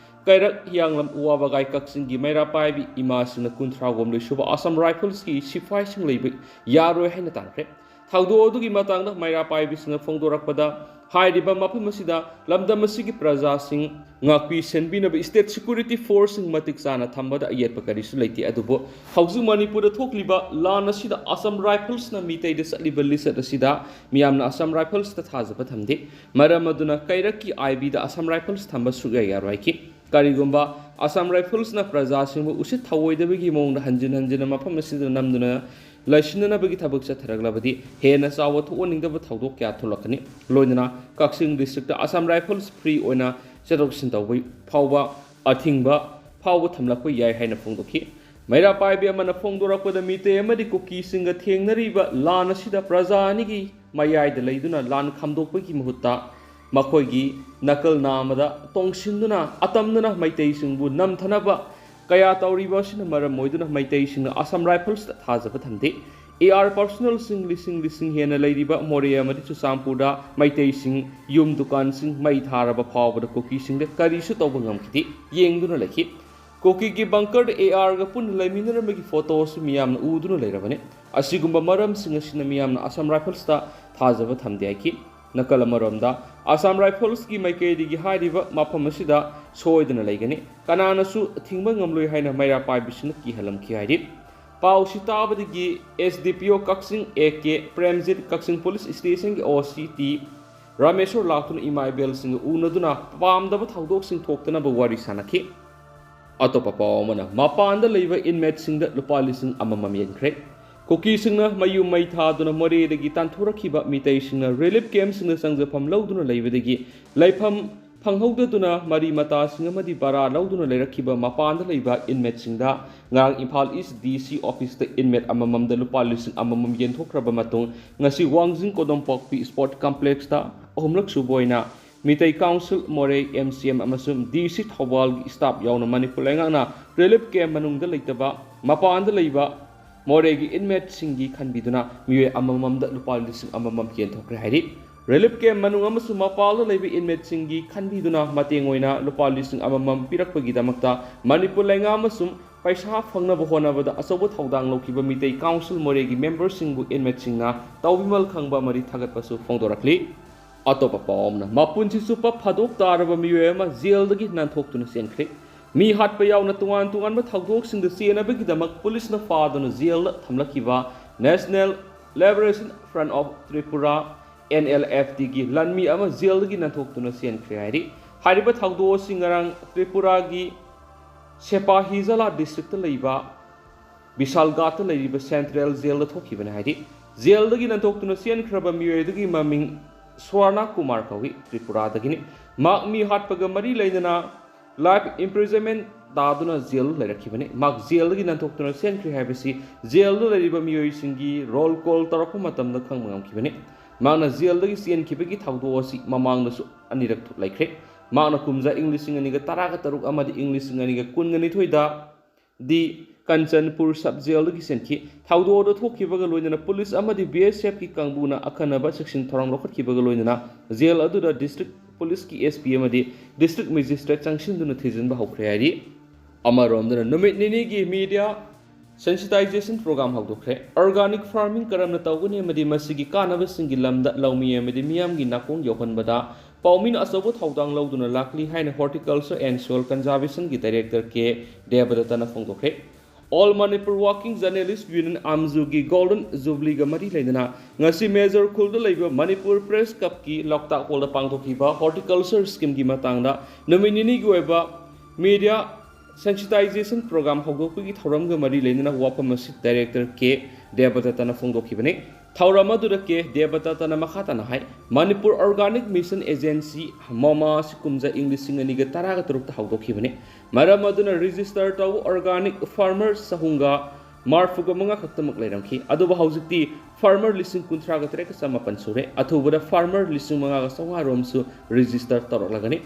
ꯀꯩꯔꯛ, ꯍꯤꯌꯥꯡꯂꯝ, ꯎꯋꯥꯕꯒꯥꯏ, ꯀꯛꯆꯤꯡꯒꯤ ꯃꯩꯔꯥ ꯄꯥꯏꯕꯤ ꯏꯃꯥꯁꯤꯡꯅ ꯀꯨꯟꯊ꯭ꯔꯥꯍꯨꯝꯗꯣꯏ ꯁꯨꯕ ꯑꯁꯥꯝ ꯔꯥꯏꯐꯜꯁꯀꯤ ꯁꯤꯐꯥꯏꯁꯤꯡ ꯂꯩꯕ ꯌꯥꯔꯣꯏ ꯍꯥꯏꯅ ꯇꯥꯟꯈ꯭ꯔꯦ꯫ ꯊꯧꯗꯣꯛ ꯑꯗꯨꯒꯤ ꯃꯇꯥꯡꯗ ꯃꯩꯔꯥ ꯄꯥꯏꯕꯤꯁꯤꯡꯅ ꯐꯣꯡꯗꯣꯔꯛꯄꯗ, ꯍꯥꯏꯔꯤꯕ ꯃꯐꯝ ꯑꯁꯤꯗ ꯂꯝꯗꯝ ꯑꯁꯤꯒꯤ ꯄ꯭ꯔꯖꯥꯁꯤꯡ ꯉꯥꯛꯄꯤ ꯁꯦꯟꯕꯤꯅꯕ ꯁ꯭ꯇꯦꯠ ꯁꯦꯀ꯭ꯌꯨꯔꯤꯇꯤ ꯐꯣꯔꯁꯁꯤꯡ ꯃꯇꯤꯛ ꯆꯥꯅ ꯊꯝꯕꯗ ꯑꯌꯦꯠꯄ ꯀꯔꯤꯁꯨ ꯂꯩꯇꯦ꯫ ꯑꯗꯨꯕꯨ ꯍꯧꯖꯤꯛ ꯃꯅꯤꯄꯨꯔꯗ ꯊꯣꯛꯂꯤꯕ ꯂꯥꯟ ꯑꯁꯤꯗ ꯑꯁꯥꯝ ꯔꯥꯏꯐꯜꯁꯅ ꯃꯤꯇꯩꯗ ꯆꯠꯂꯤꯕ ꯂꯤꯆꯠ ꯑꯁꯤꯗ ꯃꯤꯌꯥꯝꯅ ꯑꯁꯥꯝ ꯔꯥꯏꯐꯜꯁꯇ ꯊꯥꯖꯕ ꯊꯝꯗꯦ꯫ ꯃꯔꯝ ꯑꯗꯨꯅ ꯀꯩꯔꯛꯀꯤ ꯑꯥꯏ ꯕꯤꯗ ꯑꯁꯥꯝ ꯔꯥꯏꯐꯜꯁ ꯊꯝꯕ ꯁꯨꯛꯌꯥ ꯌꯥꯔꯣꯏ ꯍꯥꯏꯈꯤ꯫ ꯀꯔꯤꯒꯨꯝꯕ ꯑꯁꯥꯝ ꯔꯥꯏꯐꯜꯁꯅ ꯄ꯭ꯔꯖꯥꯁꯤꯡꯕꯨ ꯎꯁꯤꯠ ꯊꯑꯣꯏꯗꯕꯒꯤ ꯃꯑꯣꯡꯗ ꯍꯟꯖꯤꯟ ꯍꯟꯖꯤꯟꯅ ꯃꯐꯝ ꯑꯁꯤꯗ ꯅꯝꯗꯨꯅ ꯂꯩꯁꯤꯟꯅꯅꯕꯒꯤ ꯊꯕꯛ ꯆꯠꯊꯔꯛꯂꯕꯗꯤ ꯍꯦꯟꯅ ꯆꯥꯎꯕ ꯊꯣꯛꯍꯟꯅꯤꯡꯗꯕ ꯊꯧꯗꯣꯛ ꯀꯌꯥ ꯊꯣꯛꯂꯛꯀꯅꯤ꯫ ꯂꯣꯏꯅꯅ ꯀꯛꯆꯤꯡ ꯗꯤꯁꯇ꯭ꯔꯤꯛꯇ ꯑꯁꯥꯝ ꯔꯥꯏꯐꯜꯁ ꯐ꯭ꯔꯤ ꯑꯣꯏꯅ ꯆꯠꯊꯣꯛ ꯆꯠꯁꯤꯟ ꯇꯧꯕ ꯐꯥꯎꯕ ꯑꯊꯤꯡꯕ ꯐꯥꯎꯕ ꯊꯝꯂꯛꯄ ꯌꯥꯏ ꯍꯥꯏꯅ ꯐꯣꯡꯗꯣꯛꯈꯤ꯫ ꯃꯩꯔꯥ ꯄꯥꯏꯕꯤ ꯑꯃꯅ ꯐꯣꯡꯗꯣꯔꯛꯄꯗ, ꯃꯤꯇꯩ ꯑꯃꯗꯤ ꯀꯨꯀꯤꯁꯤꯡꯒ ꯊꯦꯡꯅꯔꯤꯕ ꯂꯥꯟ ꯑꯁꯤꯗ ꯄ꯭ꯔꯖꯥ ꯑꯅꯤꯒꯤ ꯃꯌꯥꯏꯗ ꯂꯩꯗꯨꯅ ꯂꯥꯟ ꯈꯥꯝꯗꯣꯛꯄꯒꯤ ꯃꯍꯨꯠꯇ ꯃꯈꯣꯏꯒꯤ ꯅꯥꯀꯜ ꯅꯥꯝꯃꯗ ꯇꯣꯡꯁꯤꯟꯗꯨꯅ ꯑꯇꯝꯅꯅ ꯃꯩꯇꯩꯁꯤꯡꯕꯨ ꯅꯝꯊꯅꯕ ꯀꯌꯥ ꯇꯧꯔꯤꯕ ꯑꯁꯤꯅ ꯃꯔꯝ ꯑꯣꯏꯗꯨꯅ ꯃꯩꯇꯩꯁꯤꯡꯅ ꯑꯁꯥꯝ ꯔꯥꯏꯐꯜꯁꯇ ꯊꯥꯖꯕ ꯊꯝꯗꯦ꯫ AR personnelꯁꯤꯡ ꯂꯤꯁꯤꯡ ꯂꯤꯁꯤꯡ ꯍꯦꯟꯅ ꯂꯩꯔꯤꯕ ꯃꯣꯔꯦ ꯑꯃꯗꯤ ꯆꯨꯔꯆꯥꯟꯄꯨꯔꯗ ꯃꯩꯇꯩꯁꯤꯡ ꯌꯨꯝ, ꯗꯨꯀꯥꯟꯁꯤꯡ ꯃꯩ ꯊꯥꯔꯕ ꯐꯥꯎꯕꯗ ꯀꯨꯀꯤꯁꯤꯡꯗ ꯀꯔꯤꯁꯨ ꯇꯧꯕ ꯉꯝꯈꯤꯗꯦ꯫ ꯌꯦꯡꯗꯨꯅ ꯂꯩꯈꯤ꯫ ꯀꯨꯀꯤꯒꯤ bunkerꯗ ARꯒ ꯄꯨꯟꯅ ꯂꯩꯃꯤꯟꯅꯔꯝꯕꯒꯤ photoꯁꯨ ꯃꯤꯌꯥꯝꯅ ꯎꯗꯨꯅ ꯂꯩꯔꯕꯅꯤ꯫ ꯑꯁꯤꯒꯨꯝꯕ ꯃꯔꯝꯁꯤꯡ ꯑꯁꯤꯅ ꯃꯤꯌꯥꯝꯅ ꯑꯁꯥꯝ ꯔꯥꯏꯐꯜꯁꯇ ꯊꯥꯖꯕ ꯊꯝꯗꯦ ꯍꯥꯏꯈꯤ꯫ ꯅꯥꯀꯜ ꯑꯃꯔꯣꯝꯗ, ꯑꯁꯥꯝ ꯔꯥꯏꯐꯜꯁꯀꯤ ꯃꯥꯏꯀꯩꯗꯒꯤ ꯍꯥꯏꯔꯤꯕ ꯃꯐꯝ ꯑꯁꯤꯗ ꯁꯣꯏꯗꯅ ꯂꯩꯒꯅꯤ, ꯀꯅꯥꯅꯁꯨ ꯊꯤꯡꯕ ꯉꯝꯂꯣꯏ ꯍꯥꯏꯅ ꯃꯩꯔꯥ ꯄꯥꯏꯕꯁꯤꯡꯅ ꯀꯤꯍꯜꯂꯝꯈꯤ ꯍꯥꯏꯔꯤ꯫ ꯄꯥꯎꯁꯤ ꯇꯥꯕꯗꯒꯤ SDPO ꯀꯛꯆꯤꯡ AK ꯄ꯭ꯔꯦꯝꯖꯤꯠ, ꯀꯛꯆꯤꯡ ꯄꯨꯂꯤꯁ ꯁ꯭ꯇꯦꯁꯟꯒꯤ OC ꯇꯤ ꯔꯥꯃꯦꯁꯣꯔ ꯂꯥꯛꯇꯨꯅ ꯏꯃꯥ ꯏꯕꯦꯜꯁꯤꯡꯒ ꯎꯅꯗꯨꯅ ꯄꯥꯝꯗꯕ ꯊꯧꯗꯣꯛꯁꯤꯡ ꯊꯣꯛꯇꯅꯕ ꯋꯥꯔꯤ ꯁꯥꯅꯈꯤ꯫ ꯑꯇꯣꯞꯄ ꯄꯥꯎ ꯑꯃꯅ, ꯃꯄꯥꯟꯗ ꯂꯩꯕ inmateꯁꯤꯡꯗ ꯂꯨꯄꯥ ꯂꯤꯁꯤꯡ ꯑꯃꯃꯝ ꯌꯦꯟꯈ꯭ꯔꯦ꯫ ꯀꯨꯀꯤꯁꯤꯡꯅ ꯃꯌꯨꯝ ꯃꯩ ꯊꯥꯗꯨꯅ ꯃꯣꯔꯦꯗꯒꯤ ꯇꯥꯟꯊꯣꯔꯛꯈꯤꯕ ꯃꯤꯇꯩꯁꯤꯡꯅ relief campꯁꯤꯡꯗ ꯆꯪꯖꯐꯝ ꯂꯧꯗꯨꯅ ꯂꯩꯕꯗꯒꯤ ꯂꯩꯐꯝ ꯐꯪꯍꯧꯗꯗꯨꯅ ꯃꯔꯤ ꯃꯇꯥꯁꯤꯡ ꯑꯃꯗꯤ ꯚꯔꯥ ꯂꯧꯗꯨꯅ ꯂꯩꯔꯛꯈꯤꯕ ꯃꯄꯥꯟꯗ ꯂꯩꯕ inmateꯁꯤꯡꯗ ꯉꯔꯥꯡ ꯏꯝꯐꯥꯜ East DC officeꯇ inmate ꯑꯃꯃꯝꯗ ꯂꯨꯄꯥ ꯂꯤꯁꯤꯡ ꯑꯃꯃꯝ ꯌꯦꯟꯊꯣꯛꯈ꯭ꯔꯕ ꯃꯇꯨꯡ, ꯉꯁꯤ ꯋꯥꯡꯖꯤꯡ ꯀꯣꯗꯣꯝꯄꯣꯛꯄꯤ sport complexꯇ ꯑꯍꯨꯝꯂꯛ ꯁꯨꯕ ꯑꯣꯏꯅ ꯃꯤꯇꯩ Council ꯃꯣꯔꯦ, MCM ꯑꯃꯁꯨꯡ DC ꯊꯧꯕꯥꯜꯒꯤ staff ꯌꯥꯎꯅ ꯃꯅꯤꯄꯨꯔ ꯂꯩꯉꯥꯛꯅ relief camp ꯃꯅꯨꯡꯗ ꯂꯩꯇꯕ ꯃꯄꯥꯟꯗ ꯂꯩꯕ ꯃꯣꯔꯦꯒꯤ inmateꯁꯤꯡꯒꯤ ꯈꯟꯕꯤꯗꯨꯅ ꯃꯤꯑꯣꯏ ꯑꯃꯃꯝꯗ ꯂꯨꯄꯥ ꯂꯤꯁꯤꯡ ꯑꯃꯃꯝ ꯌꯦꯟꯊꯣꯛꯈ꯭ꯔꯦ ꯍꯥꯏꯔꯤ꯫ Relief camp ꯃꯅꯨꯡ ꯑꯃꯁꯨꯡ ꯃꯄꯥꯟꯗ ꯂꯩꯕ inmateꯁꯤꯡꯒꯤ ꯈꯟꯕꯤꯗꯨꯅ ꯃꯇꯦꯡ ꯑꯣꯏꯅ ꯂꯨꯄꯥ ꯂꯤꯁꯤꯡ ꯑꯃꯃꯝ ꯄꯤꯔꯛꯄꯒꯤꯗꯃꯛꯇ ꯃꯅꯤꯄꯨꯔ ꯂꯩꯉꯥꯛ ꯑꯃꯁꯨꯡ ꯄꯩꯁꯥ ꯐꯪꯅꯕ ꯍꯣꯠꯅꯕꯗ ꯑꯆꯧꯕ ꯊꯧꯗꯥꯡ ꯂꯧꯈꯤꯕ ꯃꯤꯇꯩ Council ꯃꯣꯔꯦꯒꯤ memberꯁꯤꯡꯕꯨ inmateꯁꯤꯡꯅ ꯇꯥꯎꯕꯤꯃꯜ ꯈꯪꯕ ꯑꯃꯗꯤ ꯊꯥꯒꯠꯄꯁꯨ ꯐꯣꯡꯗꯣꯔꯛꯂꯤ꯫ ꯑꯇꯣꯞꯄ ꯄꯥꯎ ꯑꯃꯅ, ꯃꯄꯨꯟꯁꯤ ꯆꯨꯞꯄ ꯐꯥꯗꯣꯛ ꯇꯥꯔꯕ ꯃꯤꯑꯣꯏ ꯑꯃ ꯖꯦꯜꯗꯒꯤ ꯅꯥꯟꯊꯣꯛꯇꯨꯅ ꯆꯦꯟꯈ꯭ꯔꯦ꯫ ꯃꯤ ꯍꯥꯠꯄ ꯌꯥꯎꯅ ꯇꯣꯉꯥꯟ ꯇꯣꯉꯥꯟꯕ ꯊꯧꯗꯣꯛꯁꯤꯡꯗ ꯆꯦꯟꯅꯕꯒꯤꯗꯃꯛ ꯄꯨꯂꯤꯁꯅ ꯐꯥꯗꯨꯅ ꯖꯦꯜꯗ ꯊꯝꯂꯛꯈꯤꯕ National Liberation Front of Tripura, NLFTꯒꯤ ꯂꯥꯟꯃꯤ ꯑꯃ ꯖꯦꯜꯗꯒꯤ ꯅꯥꯟꯊꯣꯛꯇꯨꯅ ꯆꯦꯟꯈ꯭ꯔꯦ ꯍꯥꯏꯔꯤ꯫ ꯍꯥꯏꯔꯤꯕ ꯊꯧꯗꯣꯛ ꯑꯁꯤ ꯉꯔꯥꯡ ꯇ꯭ꯔꯤꯄꯨꯔꯥꯒꯤ ꯁꯦꯄꯥꯍꯤꯖꯂꯥ districtꯇ ꯂꯩꯕ ꯕꯤꯁꯥꯜꯒꯥꯠꯇ ꯂꯩꯔꯤꯕ central ꯖꯦꯜꯗ ꯊꯣꯛꯈꯤꯕꯅꯤ ꯍꯥꯏꯔꯤ꯫ ꯖꯦꯜꯗꯒꯤ ꯅꯥꯟꯊꯣꯛꯇꯨꯅ ꯆꯦꯟꯈ꯭ꯔꯕ ꯃꯤꯑꯣꯏ ꯑꯗꯨꯒꯤ ꯃꯃꯤꯡ ꯁ꯭ꯋꯔꯅ ꯀꯨꯃꯥꯔ ꯀꯧꯏ, ꯇ꯭ꯔꯤꯄꯨꯔꯥꯗꯒꯤꯅꯤ꯫ ꯃꯍꯥꯛ ꯃꯤ ꯍꯥꯠꯄꯒ ꯃꯔꯤ ꯂꯩꯅꯅ life imprisonment ꯇꯥꯗꯨꯅ ꯖꯦꯜꯗ ꯂꯩꯔꯛꯈꯤꯕꯅꯤ꯫ ꯃꯍꯥꯛ ꯖꯦꯜꯗꯒꯤ ꯅꯥꯟꯊꯣꯛꯇꯨꯅ ꯆꯦꯟꯈ꯭ꯔꯦ ꯍꯥꯏꯕꯁꯤ ꯖꯦꯜꯗ ꯂꯩꯔꯤꯕ ꯃꯤꯑꯣꯏꯁꯤꯡꯒꯤ roll call ꯇꯧꯔꯛꯄ ꯃꯇꯝꯗ ꯈꯪꯕ ꯉꯝꯈꯤꯕꯅꯤ꯫ ꯃꯍꯥꯛꯅ ꯖꯦꯜꯗꯒꯤ ꯆꯦꯟꯈꯤꯕꯒꯤ ꯊꯧꯗꯣꯛ ꯑꯁꯤ ꯃꯃꯥꯡꯗꯁꯨ ꯑꯅꯤꯔꯛ ꯂꯩꯈ꯭ꯔꯦ꯫ ꯃꯍꯥꯛꯅ ꯀꯨꯝꯖꯥ ꯏꯪ ꯂꯤꯁꯤꯡ ꯑꯅꯤꯒ ꯇꯔꯥꯒ ꯇꯔꯨꯛ ꯑꯃꯗꯤ ꯏꯪ ꯂꯤꯁꯤꯡ ꯑꯅꯤꯒ ꯀꯨꯟꯒ ꯅꯤꯊꯣꯏꯗ ꯗꯤ ꯀꯟꯆꯟꯄꯨꯔ ꯁꯕ ꯖꯦꯜꯗꯒꯤ ꯆꯦꯟꯈꯤ꯫ ꯊꯧꯗꯣꯛ ꯑꯗꯨ ꯊꯣꯛꯈꯤꯕꯒ ꯂꯣꯏꯅꯅ ꯄꯨꯂꯤꯁ ꯑꯃꯗꯤ ꯕꯤ ꯑꯦꯁ ꯑꯦꯐꯀꯤ ꯀꯥꯡꯕꯨꯅ ꯑꯈꯟꯅꯕ ꯆꯦꯛꯁꯤꯟ ꯊꯧꯔꯥꯡ ꯂꯧꯈꯠꯈꯤꯕꯒ ꯂꯣꯏꯅꯅ ꯖꯦꯜ ꯑꯗꯨꯗ ꯗꯤꯁꯇ꯭ꯔꯤꯛ ꯄꯨꯂꯤꯁꯀꯤ ꯑꯦꯁ ꯄꯤ ꯑꯃꯗꯤ ꯗꯤꯁꯇ꯭ꯔꯤꯛ ꯃꯦꯖꯤꯁꯇ꯭ꯔꯦꯠ ꯆꯪꯁꯤꯟꯗꯨꯅ ꯊꯤꯖꯤꯟꯕ ꯍꯧꯈ꯭ꯔꯦ ꯍꯥꯏꯔꯤ꯫ ꯑꯃꯔꯣꯝꯗꯅ ꯅꯨꯃꯤꯠ ꯅꯤꯅꯤꯒꯤ ꯃꯤꯗꯤꯌꯥ ꯁꯦꯟꯁꯤꯇꯥꯏꯖꯦꯁꯟ ꯄ꯭ꯔꯣꯒ꯭ꯔꯥꯝ ꯍꯧꯗꯣꯛꯈ꯭ꯔꯦ꯫ ꯑꯣꯔꯒꯥꯅꯤꯛ ꯐꯥꯔꯃꯤꯡ ꯀꯔꯝꯅ ꯇꯧꯒꯅꯤ ꯑꯃꯗꯤ ꯃꯁꯤꯒꯤ ꯀꯥꯟꯅꯕꯁꯤꯡꯒꯤ ꯂꯝꯗ ꯂꯧꯃꯤ ꯑꯃꯗꯤ ꯃꯤꯌꯥꯝꯒꯤ ꯅꯥꯀꯣꯡ ꯌꯧꯍꯟꯕꯗ ꯄꯥꯎꯃꯤꯅ ꯑꯆꯧꯕ ꯊꯧꯗꯥꯡ ꯂꯧꯗꯨꯅ ꯂꯥꯛꯂꯤ ꯍꯥꯏꯅ Horticulture and Soil Conservationꯒꯤ ꯗꯥꯏꯔꯦꯛꯇꯔ ꯀꯦ ꯗꯦꯕꯗꯠꯇꯅ ꯐꯣꯡꯗꯣꯛꯈ꯭ꯔꯦ꯫ All Manipur Working Journalist Union, ꯑꯥꯝꯖꯨꯒꯤ ꯒꯣꯜꯗꯟ ꯖꯨꯕꯂꯤꯒ ꯃꯔꯤ ꯂꯩꯅꯅ ꯉꯁꯤ ꯃꯦꯖꯔ ꯈꯨꯜꯗ ꯂꯩꯕ ꯃꯅꯤꯄꯨꯔ ꯄ꯭ꯔꯦꯁ ꯀ꯭ꯂꯕꯀꯤ ꯂꯣꯛꯇꯥꯛ ꯍꯣꯜꯗ ꯄꯥꯡꯊꯣꯛꯈꯤꯕ ꯍꯣꯔꯇꯤꯀꯜꯆꯔ ꯁ꯭ꯀꯤꯝꯒꯤ ꯃꯇꯥꯡꯗ ꯅꯨꯃꯤꯠ ꯅꯤꯅꯤꯒꯤ ꯑꯣꯏꯕ ꯃꯤꯗꯤꯌꯥ ꯁꯦꯟꯁꯤꯇꯥꯏꯖꯦꯁꯟ ꯄ꯭ꯔꯣꯒ꯭ꯔꯥꯝ ꯍꯧꯗꯣꯛꯄꯒꯤ ꯊꯧꯔꯝꯒ ꯃꯔꯤ ꯂꯩꯅꯅ ꯋꯥꯐꯝ ꯑꯁꯤ ꯗꯥꯏꯔꯦꯛꯇꯔ ꯀꯦ ꯗꯦꯕꯗꯠꯇꯅ ꯐꯣꯡꯗꯣꯛꯈꯤꯕꯅꯤ꯫ ꯊꯧꯔꯝ ꯑꯗꯨꯗ ꯀꯦ ꯗꯦꯕꯗꯠꯇꯅ ꯃꯈꯥ ꯇꯥꯅ ꯍꯥꯏ, ꯃꯅꯤꯄꯨꯔ ꯑꯣꯔꯒꯥꯅꯤꯛ ꯃꯤꯁꯟ ꯑꯦꯖꯦꯟꯁꯤ, ꯃꯣꯃꯥ, ꯑꯁꯤ ꯀꯨꯝꯖꯥ ꯏꯪ ꯂꯤꯁꯤꯡ ꯑꯅꯤꯒ ꯇꯔꯥꯒ ꯇꯔꯨꯛꯇ ꯍꯧꯗꯣꯛꯈꯤꯕꯅꯤ꯫ ꯃꯔꯝ ꯑꯗꯨꯅ ꯔꯦꯖꯤꯁꯇꯔ ꯇꯧꯕ ꯑꯣꯔꯒꯥꯅꯤꯛ ꯐꯥꯔꯃꯔ ꯆꯍꯨꯝꯒ ꯃꯔꯤꯐꯨꯒ ꯃꯉꯥ ꯈꯛꯇꯃꯛ ꯂꯩꯔꯝꯈꯤ꯫ ꯑꯗꯨꯕꯨ ꯍꯧꯖꯤꯛꯇꯤ ꯐꯥꯔꯃꯔ ꯂꯤꯁꯤꯡ ꯀꯨꯟꯊ꯭ꯔꯥꯒ ꯇꯔꯦꯠꯀ ꯆꯃꯥꯄꯟ ꯁꯨꯔꯦ꯫ ꯑꯊꯨꯕꯗ ꯐꯥꯔꯃꯔ ꯂꯤꯁꯤꯡ ꯃꯉꯥꯒ ꯆꯥꯝꯃꯉꯥ ꯔꯣꯝꯁꯨ ꯔꯦꯖꯤꯁꯇꯔ ꯇꯧꯔꯛꯂꯒꯅꯤ꯫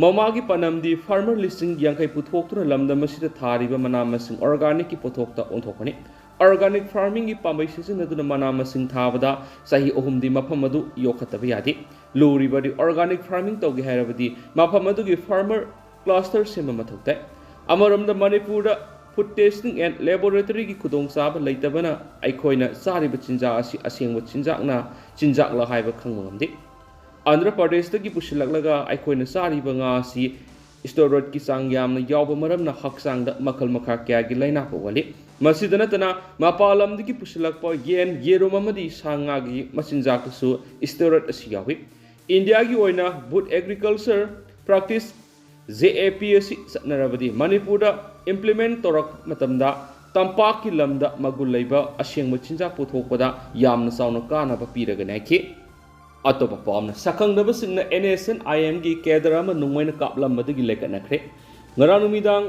ꯃꯣꯃꯥꯒꯤ ꯄꯥꯟꯗꯝꯗꯤ ꯐꯥꯔꯃꯔ ꯂꯤꯁꯤꯡ ꯌꯥꯡꯈꯩ ꯄꯨꯊꯣꯛꯇꯨꯅ ꯂꯝꯗꯝ ꯑꯁꯤꯗ ꯊꯥꯔꯤꯕ ꯃꯅꯥ ꯃꯁꯤꯡ ꯑꯣꯔꯒꯥꯅꯤꯛꯀꯤ ꯄꯣꯠꯊꯣꯛꯇ ꯑꯣꯟꯊꯣꯛꯄꯅꯤ꯫ ꯑꯣꯔꯒꯥꯅꯤꯛ ꯐꯥꯔꯃꯤꯡꯒꯤ ꯄꯥꯝꯕꯩ ꯁꯤꯖꯤꯟꯅꯗꯨꯅ ꯃꯅꯥ ꯃꯁꯤꯡ ꯊꯥꯕꯗ ꯆꯍꯤ ꯑꯍꯨꯝꯗꯤ ꯃꯐꯝ ꯑꯗꯨ ꯌꯣꯛꯈꯠꯇꯕ ꯌꯥꯗꯦ꯫ ꯂꯨꯔꯤꯕꯗꯤ ꯑꯣꯔꯒꯥꯅꯤꯛ ꯐꯥꯔꯃꯤꯡ ꯇꯧꯒꯦ ꯍꯥꯏꯔꯕꯗꯤ ꯃꯐꯝ ꯑꯗꯨꯒꯤ ꯐꯥꯔꯃꯔ ꯀ꯭ꯂꯁꯇꯔ ꯁꯦꯝꯕ ꯃꯊꯧ ꯇꯥꯏ꯫ ꯑꯃꯔꯣꯝꯗ ꯃꯅꯤꯄꯨꯔꯗ ꯐꯨꯗ ꯇꯦꯁꯇꯤꯡ ꯑꯦꯟ ꯂꯦꯕꯣꯔꯦꯇꯔꯤꯒꯤ ꯈꯨꯗꯣꯡꯆꯥꯕ ꯂꯩꯇꯕꯅ ꯑꯩꯈꯣꯏꯅ ꯆꯥꯔꯤꯕ ꯆꯤꯟꯖꯥꯛ ꯑꯁꯤ ꯑꯁꯦꯡꯕ ꯆꯤꯟꯖꯥꯛꯅ ꯆꯤꯟꯖꯥꯛꯂ ꯍꯥꯏꯕ ꯈꯪꯕ ꯉꯝꯗꯦ꯫ ꯑꯟꯙ꯭ꯔ ꯄ꯭ꯔꯗꯦꯁꯇꯒꯤ ꯄꯨꯁꯤꯜꯂꯛꯂꯒ ꯑꯩꯈꯣꯏꯅ ꯆꯥꯔꯤꯕ ꯉꯥ ꯑꯁꯤ ꯁ꯭ꯇꯦꯔꯣꯏꯗꯀꯤ ꯆꯥꯡ ꯌꯥꯝꯅ ꯌꯥꯎꯕ ꯃꯔꯝꯅ ꯍꯛꯆꯥꯡꯗ ꯃꯈꯜ ꯃꯈꯥ ꯀꯌꯥꯒꯤ ꯂꯥꯏꯅꯥ ꯄꯣꯛꯍꯜꯂꯤ꯫ ꯃꯁꯤꯗ ꯅꯠꯇꯅ ꯃꯄꯥꯟ ꯂꯝꯗꯒꯤ ꯄꯨꯁꯤꯜꯂꯛꯄ ꯌꯦꯟ, ꯌꯦꯔꯨꯝ ꯑꯃꯗꯤ ꯁꯥ ꯉꯥꯒꯤ ꯃꯆꯤꯟꯖꯥꯛꯇꯁꯨ ꯁ꯭ꯇꯦꯔꯣꯏꯗ ꯑꯁꯤ ꯌꯥꯎꯏ꯫ ꯏꯟꯗꯤꯌꯥꯒꯤ ꯑꯣꯏꯅ ꯕꯨꯠ ꯑꯦꯒ꯭ꯔꯤꯀꯜꯆꯔ ꯄ꯭ꯔꯥꯛꯇꯤꯁ, ꯖꯦ ꯑꯦ ꯄꯤ, ꯑꯁꯤ ꯆꯠꯅꯔꯕꯗꯤ ꯃꯅꯤꯄꯨꯔꯗ ꯏꯝꯄ꯭ꯂꯤꯃꯦꯟ ꯇꯧꯔꯛꯄ ꯃꯇꯝꯗ ꯇꯝꯄꯥꯛꯀꯤ ꯂꯝꯗ ꯃꯒꯨꯟ ꯂꯩꯕ ꯑꯁꯦꯡꯕ ꯆꯤꯟꯖꯥꯛ ꯄꯨꯊꯣꯛꯄꯗ ꯌꯥꯝꯅ ꯆꯥꯎꯅ ꯀꯥꯟꯅꯕ ꯄꯤꯔꯒꯅꯤ ꯍꯥꯏꯈꯤ꯫ ꯑꯇꯣꯞꯄ ꯄꯥꯎ ꯑꯃꯅ, ꯁꯛꯈꯪꯗꯕꯁꯤꯡꯅ ꯑꯦꯟ ꯑꯦꯁ ꯑꯦꯟ ꯑꯥꯏ ꯑꯦꯝꯒꯤ ꯀꯦꯗꯔ ꯑꯃ ꯅꯣꯡꯃꯩꯅ ꯀꯥꯞꯂꯝꯕꯗꯒꯤ ꯂꯩꯈꯠꯅꯈ꯭ꯔꯦ꯫ ꯉꯔꯥꯡ ꯅꯨꯃꯤꯗꯥꯡ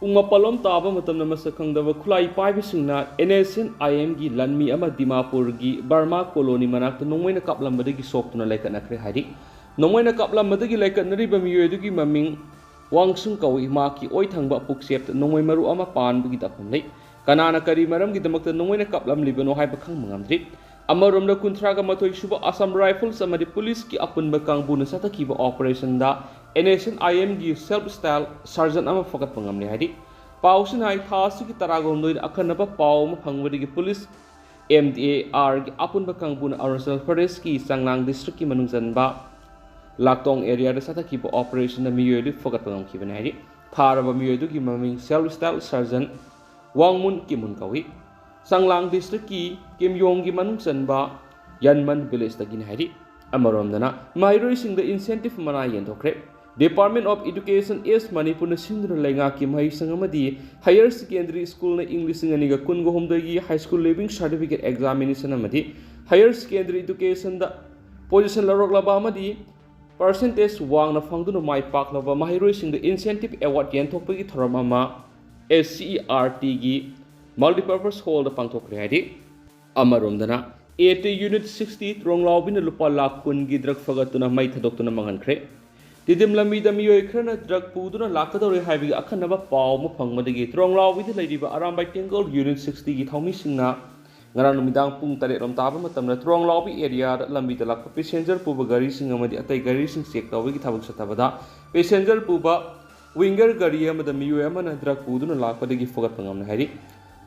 ꯄꯨꯡ ꯃꯥꯄꯜꯂꯣꯝ ꯇꯥꯕ ꯃꯇꯝꯗ ꯃꯁꯛ ꯈꯪꯗꯕ ꯈꯨꯠꯂꯥꯏ ꯄꯥꯏꯕꯁꯤꯡꯅ ꯑꯦꯟ ꯑꯦꯁ ꯑꯦꯟ ꯑꯥꯏ ꯑꯦꯝꯒꯤ ꯂꯥꯟꯃꯤ ꯑꯃ ꯗꯤꯃꯥꯄꯨꯔꯒꯤ ꯕꯔꯃꯥ ꯀꯣꯂꯣꯅꯤ ꯃꯅꯥꯛꯇ ꯅꯣꯡꯃꯩꯅ ꯀꯥꯞꯂꯝꯕꯗꯒꯤ ꯁꯣꯛꯇꯨꯅ ꯂꯩꯈꯠꯅꯈ꯭ꯔꯦ ꯍꯥꯏꯔꯤ꯫ ꯅꯣꯡꯃꯩꯅ ꯀꯥꯞꯂꯝꯕꯗꯒꯤ ꯂꯥꯏꯀꯠꯅꯔꯤꯕ ꯃꯤꯑꯣꯏ ꯑꯗꯨꯒꯤ ꯃꯃꯤꯡ ꯋꯥꯡꯁꯨꯡ ꯀꯧꯏ꯫ ꯃꯍꯥꯛꯀꯤ ꯑꯣꯏꯊꯪꯕ ꯄꯨꯛꯆꯦꯞꯇ ꯅꯣꯡꯃꯩ ꯃꯔꯨ ꯑꯃ ꯄꯥꯟꯕꯒꯤ ꯗꯥꯛꯐꯝ ꯂꯩ꯫ ꯀꯅꯥꯅ ꯀꯔꯤ ꯃꯔꯝꯒꯤꯗꯃꯛꯇ ꯅꯣꯡꯃꯩꯅ ꯀꯥꯞꯂꯝꯂꯤꯕꯅꯣ ꯍꯥꯏꯕ ꯈꯪꯕ ꯉꯝꯗ꯭ꯔꯤ꯫ ꯑꯃꯔꯣꯝꯗ, ꯀꯨꯟꯊ꯭ꯔꯥꯒ ꯃꯥꯊꯣꯏ ꯁꯨꯕ Assam Rifles ꯑꯃꯗꯤ ꯄꯨꯂꯤꯁꯀꯤ ꯑꯄꯨꯟꯕ ꯀꯥꯡꯕꯨꯅ ꯆꯠꯊꯈꯤꯕ operation the N S N I M ꯒꯤ self style sergeant ꯑꯃ ꯐꯒꯠꯄ ꯉꯝꯂꯦ ꯍꯥꯏꯔꯤ꯫ ꯄꯥꯎꯁꯤꯅ ꯍꯥꯏ, ꯊꯥ ꯑꯁꯤꯒꯤ ꯇꯔꯥꯒ ꯍꯨꯝꯗꯣꯏꯗ ꯑꯈꯟꯅꯕ ꯄꯥꯎ ꯑꯃ ꯐꯪꯕꯗꯒꯤ police M D A R ꯒꯤ ꯑꯄꯨꯟꯕ ꯀꯥꯡꯕꯨꯅ ꯑꯔꯨꯅꯥꯆꯜ ꯄ꯭ꯔꯗꯦꯁꯀꯤ ꯆꯥꯡꯂꯥꯡ district ꯀꯤ ꯃꯅꯨꯡ ꯆꯟꯕ ꯂꯥꯛꯇꯣꯡ area ꯗ ꯆꯠꯊꯈꯤꯕ operation ꯗ ꯃꯤꯑꯣꯏ ꯑꯗꯨ ꯐꯒꯠꯄ ꯉꯝꯈꯤꯕꯅꯤ ꯍꯥꯏꯔꯤ꯫ ꯐꯥꯔꯕ ꯃꯤꯑꯣꯏ ꯑꯗꯨꯒꯤ ꯃꯃꯤꯡ self style sergeant ꯋꯥꯡꯃꯨꯟ ꯀꯤꯃꯨꯟ ꯀꯧꯏ꯫ ꯆꯥꯡꯂꯥꯡ district ꯀꯤ ꯀꯤꯝꯌꯣꯡꯒꯤ ꯃꯅꯨꯡ ꯆꯟꯕ ꯌꯟꯃꯟ village ꯇꯒꯤꯅꯤ ꯍꯥꯏꯔꯤ꯫ ꯑꯃꯔꯣꯝꯗꯅ, ꯃꯍꯩꯔꯣꯏꯁꯤꯡꯗ incentive ꯃꯅꯥ ꯌꯦꯟꯊꯣꯛꯈ꯭ꯔꯦ꯫ Department of Education East ꯃꯅꯤꯄꯨꯔꯅ ꯁꯤꯟꯗꯨꯅ ꯂꯩꯉꯥꯛꯀꯤ ꯃꯍꯩꯁꯪ ꯑꯃꯗꯤ higher secondary school ꯅ ꯏꯪ ꯂꯤꯁꯤꯡ ꯑꯅꯤꯒ ꯀꯨꯟꯒ ꯍꯨꯝꯗꯣꯏꯒꯤ high school leaving certificate examination ꯑꯃꯗꯤ higher secondary education ꯗ position ꯂꯧꯔꯛꯂꯕ ꯑꯃꯗꯤ percentage ꯋꯥꯡꯅ ꯐꯪꯗꯨꯅ ꯃꯥꯏ ꯄꯥꯛꯂꯕ ꯃꯍꯩꯔꯣꯏꯁꯤꯡꯗ incentive award ꯌꯦꯟꯊꯣꯛꯄꯒꯤ ꯊꯧꯔꯝ ꯑꯃ S C E R T ꯒꯤ multipurpose hall ꯗ ꯄꯥꯡꯊꯣꯛꯈ꯭ꯔꯦ ꯍꯥꯏꯔꯤ꯫ ꯑꯃꯔꯣꯝꯗꯅ, A T unit sixty ꯇ꯭ꯔꯣꯡꯂꯥꯎꯕꯤꯅ ꯂꯨꯄꯥ ꯂꯥꯈ ꯀꯨꯟꯒꯤ drug ꯐꯒꯠꯇꯨꯅ ꯃꯩ ꯊꯥꯗꯣꯛꯇꯨꯅ ꯃꯥꯡꯍꯟꯈ꯭ꯔꯦ꯫ ꯇꯤꯗꯤꯝ ꯂꯝꯕꯤꯗ ꯃꯤꯑꯣꯏ ꯈꯔꯅ drug ꯄꯨꯗꯨꯅ ꯂꯥꯛꯀꯗꯧꯔꯦ ꯍꯥꯏꯕꯒꯤ ꯑꯈꯟꯅꯕ ꯄꯥꯎ ꯑꯃ ꯐꯪꯕꯗꯒꯤ ꯇ꯭ꯔꯣꯡꯂꯥꯎꯕꯤꯗ ꯂꯩꯔꯤꯕ ꯑꯔꯥꯝꯕꯥꯏ ꯇꯦꯡꯒꯣꯜ unit sixty ꯒꯤ ꯊꯧꯃꯤꯁꯤꯡꯅ ꯉꯔꯥꯡ ꯅꯨꯃꯤꯗꯥꯡ ꯄꯨꯡ ꯇꯔꯦꯠ ꯂꯣꯝ ꯇꯥꯕ ꯃꯇꯝꯗ ꯇ꯭ꯔꯣꯡꯂꯥꯎꯕꯤ area ꯗ ꯂꯝꯕꯤꯗ ꯂꯥꯛꯄ passenger ꯄꯨꯕ ꯒꯥꯔꯤꯁꯤꯡ ꯑꯃꯗꯤ ꯑꯇꯩ ꯒꯥꯔꯤꯁꯤꯡ check ꯇꯧꯕꯒꯤ ꯊꯕꯛ ꯆꯠꯊꯕꯗ passenger ꯄꯨꯕ winger ꯒꯥꯔꯤ ꯑꯃꯗ ꯃꯤꯑꯣꯏ ꯑꯃꯅ drug ꯄꯨꯗꯨꯅ ꯂꯥꯛꯄꯗꯒꯤ ꯐꯨꯒꯠꯄ ꯉꯝꯂꯦ ꯍꯥꯏꯔꯤ꯫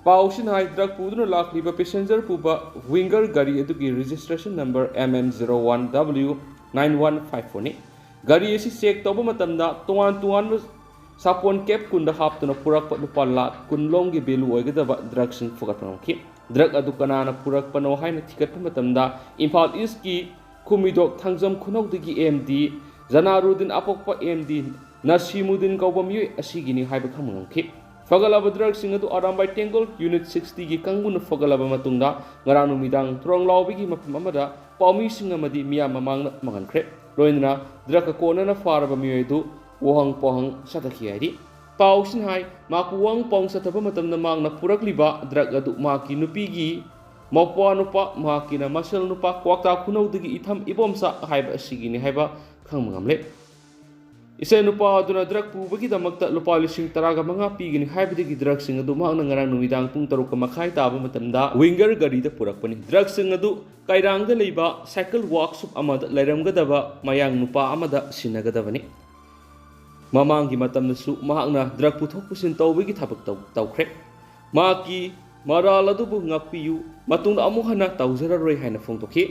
ꯄꯥꯎꯁꯤꯅ ꯍꯥꯏ, drug ꯄꯨꯗꯨꯅ ꯂꯥꯛꯂꯤꯕ passenger ꯄꯨꯕ winger ꯒꯥꯔꯤ ꯑꯗꯨꯒꯤ registration number M M zero one W nine one five four ꯅꯤ꯫ ꯒꯥꯔꯤ ꯑꯁꯤ check ꯇꯧꯕ ꯃꯇꯝꯗ ꯇꯣꯉꯥꯟ ꯇꯣꯉꯥꯟꯕ ꯁꯥꯄꯣꯟ cap ꯀꯨꯟꯗ ꯍꯥꯞꯇꯨꯅ ꯄꯨꯔꯛꯄ ꯂꯨꯄꯥ ꯂꯥꯈ ꯀꯨꯟ ꯂꯣꯝꯒꯤ value ꯑꯣꯏꯒꯗꯕ drug ꯁꯤꯡ ꯐꯨꯒꯠꯄ ꯉꯝꯈꯤ꯫ Drug ꯑꯗꯨ ꯀꯅꯥꯅ ꯄꯨꯔꯛꯄꯅꯣ ꯍꯥꯏꯅ ꯊꯤꯒꯠꯄ ꯃꯇꯝꯗ ꯏꯝꯐꯥꯜ East ꯀꯤ ꯈꯨꯃꯤꯗꯣꯛ Thangjam ꯈꯨꯅꯧꯗꯒꯤ M D ꯖꯅꯥꯔꯨꯗꯤꯟ ꯑꯄꯣꯛꯄ M D Nasimuddin ꯀꯧꯕ ꯃꯤꯑꯣꯏ ꯑꯁꯤꯒꯤꯅꯤ ꯍꯥꯏꯕ ꯈꯪꯕ ꯉꯝꯈꯤ꯫ ꯐꯒꯠꯂꯕ drug ꯁꯤꯡ ꯑꯗꯨ ꯑꯔꯥꯝꯕꯥꯏ ꯇꯦꯡꯒꯣꯜ unit sixty ꯒꯤ ꯀꯥꯡꯕꯨꯅ ꯐꯒꯠꯂꯕ ꯃꯇꯨꯡꯗ ꯉꯔꯥꯡ ꯅꯨꯃꯤꯗꯥꯡ ꯇ꯭ꯔꯣꯡꯂꯥꯎꯕꯤꯒꯤ ꯃꯐꯝ ꯑꯃꯗ ꯄꯥꯎꯃꯤꯁꯤꯡ ꯑꯃꯗꯤ ꯃꯤꯌꯥꯝ ꯃꯃꯥꯡꯗ ꯃꯥꯡꯍꯟꯈ꯭ꯔꯦ꯫ ꯂꯣꯏꯅꯅ drug ꯀ ꯀꯣꯟꯅꯅ ꯐꯥꯔꯕ ꯃꯤꯑꯣꯏ ꯑꯗꯨ ꯋꯥꯍꯪ ꯄꯥꯎꯍꯪ ꯆꯠꯊꯈꯤ ꯍꯥꯏꯔꯤ꯫ ꯄꯥꯎꯁꯤꯅ ꯍꯥꯏ, ꯃꯍꯥꯛꯄꯨ ꯋꯥꯍꯪ ꯄꯥꯎꯍꯪ ꯆꯠꯊꯕ ꯃꯇꯝꯗ ꯃꯍꯥꯛꯅ ꯄꯨꯔꯛꯂꯤꯕ drug ꯑꯗꯨ ꯃꯍꯥꯛꯀꯤ ꯅꯨꯄꯤꯒꯤ ꯃꯧꯄ꯭ꯋꯥ ꯅꯨꯄꯥ, ꯃꯍꯥꯛꯀꯤꯅ ꯃꯁꯦꯜ ꯅꯨꯄꯥ ꯀ꯭ꯋꯥꯛꯇꯥ ꯈꯨꯅꯧꯗꯒꯤ ꯏꯊꯝ ꯏꯕꯣꯝꯆꯥ ꯍꯥꯏꯕ ꯑꯁꯤꯒꯤꯅꯤ ꯍꯥꯏꯕ ꯈꯪꯕ ꯉꯝꯂꯦ꯫ ꯏꯆꯦ ꯅꯨꯄꯥ ꯑꯗꯨꯅ ꯗ꯭ꯔꯒ ꯄꯨꯕꯒꯤꯗꯃꯛꯇ ꯂꯨꯄꯥ ꯂꯤꯁꯤꯡ ꯇꯔꯥꯒ ꯃꯉꯥ ꯄꯤꯒꯅꯤ ꯍꯥꯏꯕꯗꯒꯤ ꯗ꯭ꯔꯒꯁꯤꯡ ꯑꯗꯨ ꯃꯍꯥꯛꯅ ꯉꯔꯥꯡ ꯅꯨꯃꯤꯗꯥꯡ ꯄꯨꯡ ꯇꯔꯨꯛꯀ ꯃꯈꯥꯏ ꯇꯥꯕ ꯃꯇꯝꯗ ꯋꯤꯡꯒꯔ ꯒꯥꯔꯤꯗ ꯄꯨꯔꯛꯄꯅꯤ꯫ ꯗ꯭ꯔꯒꯁꯤꯡ ꯑꯗꯨ ꯀꯩꯔꯥꯡꯗ ꯂꯩꯕ ꯁꯥꯏꯀꯜ ꯋꯥꯛꯁꯣꯞ ꯑꯃꯗ ꯂꯩꯔꯝꯒꯗꯕ ꯃꯌꯥꯡ ꯅꯨꯄꯥ ꯑꯃꯗ ꯁꯤꯟꯅꯒꯗꯕꯅꯤ꯫ ꯃꯃꯥꯡꯒꯤ ꯃꯇꯝꯗꯁꯨ ꯃꯍꯥꯛꯅ ꯗ꯭ꯔꯒ ꯄꯨꯊꯣꯛ ꯄꯨꯁꯤꯟ ꯇꯧꯕꯒꯤ ꯊꯕꯛ ꯇꯧ-, ꯇꯧꯈ꯭ꯔꯦ꯫ ꯃꯍꯥꯛꯀꯤ ꯃꯔꯥꯜ ꯑꯗꯨꯕꯨ ꯉꯥꯛꯄꯤꯌꯨ꯫ ꯃꯇꯨꯡꯗ ꯑꯃꯨꯛ ꯍꯟꯅ ꯇꯧꯖꯔꯔꯣꯏ ꯍꯥꯏꯅ ꯐꯣꯡꯗꯣꯛꯈꯤ꯫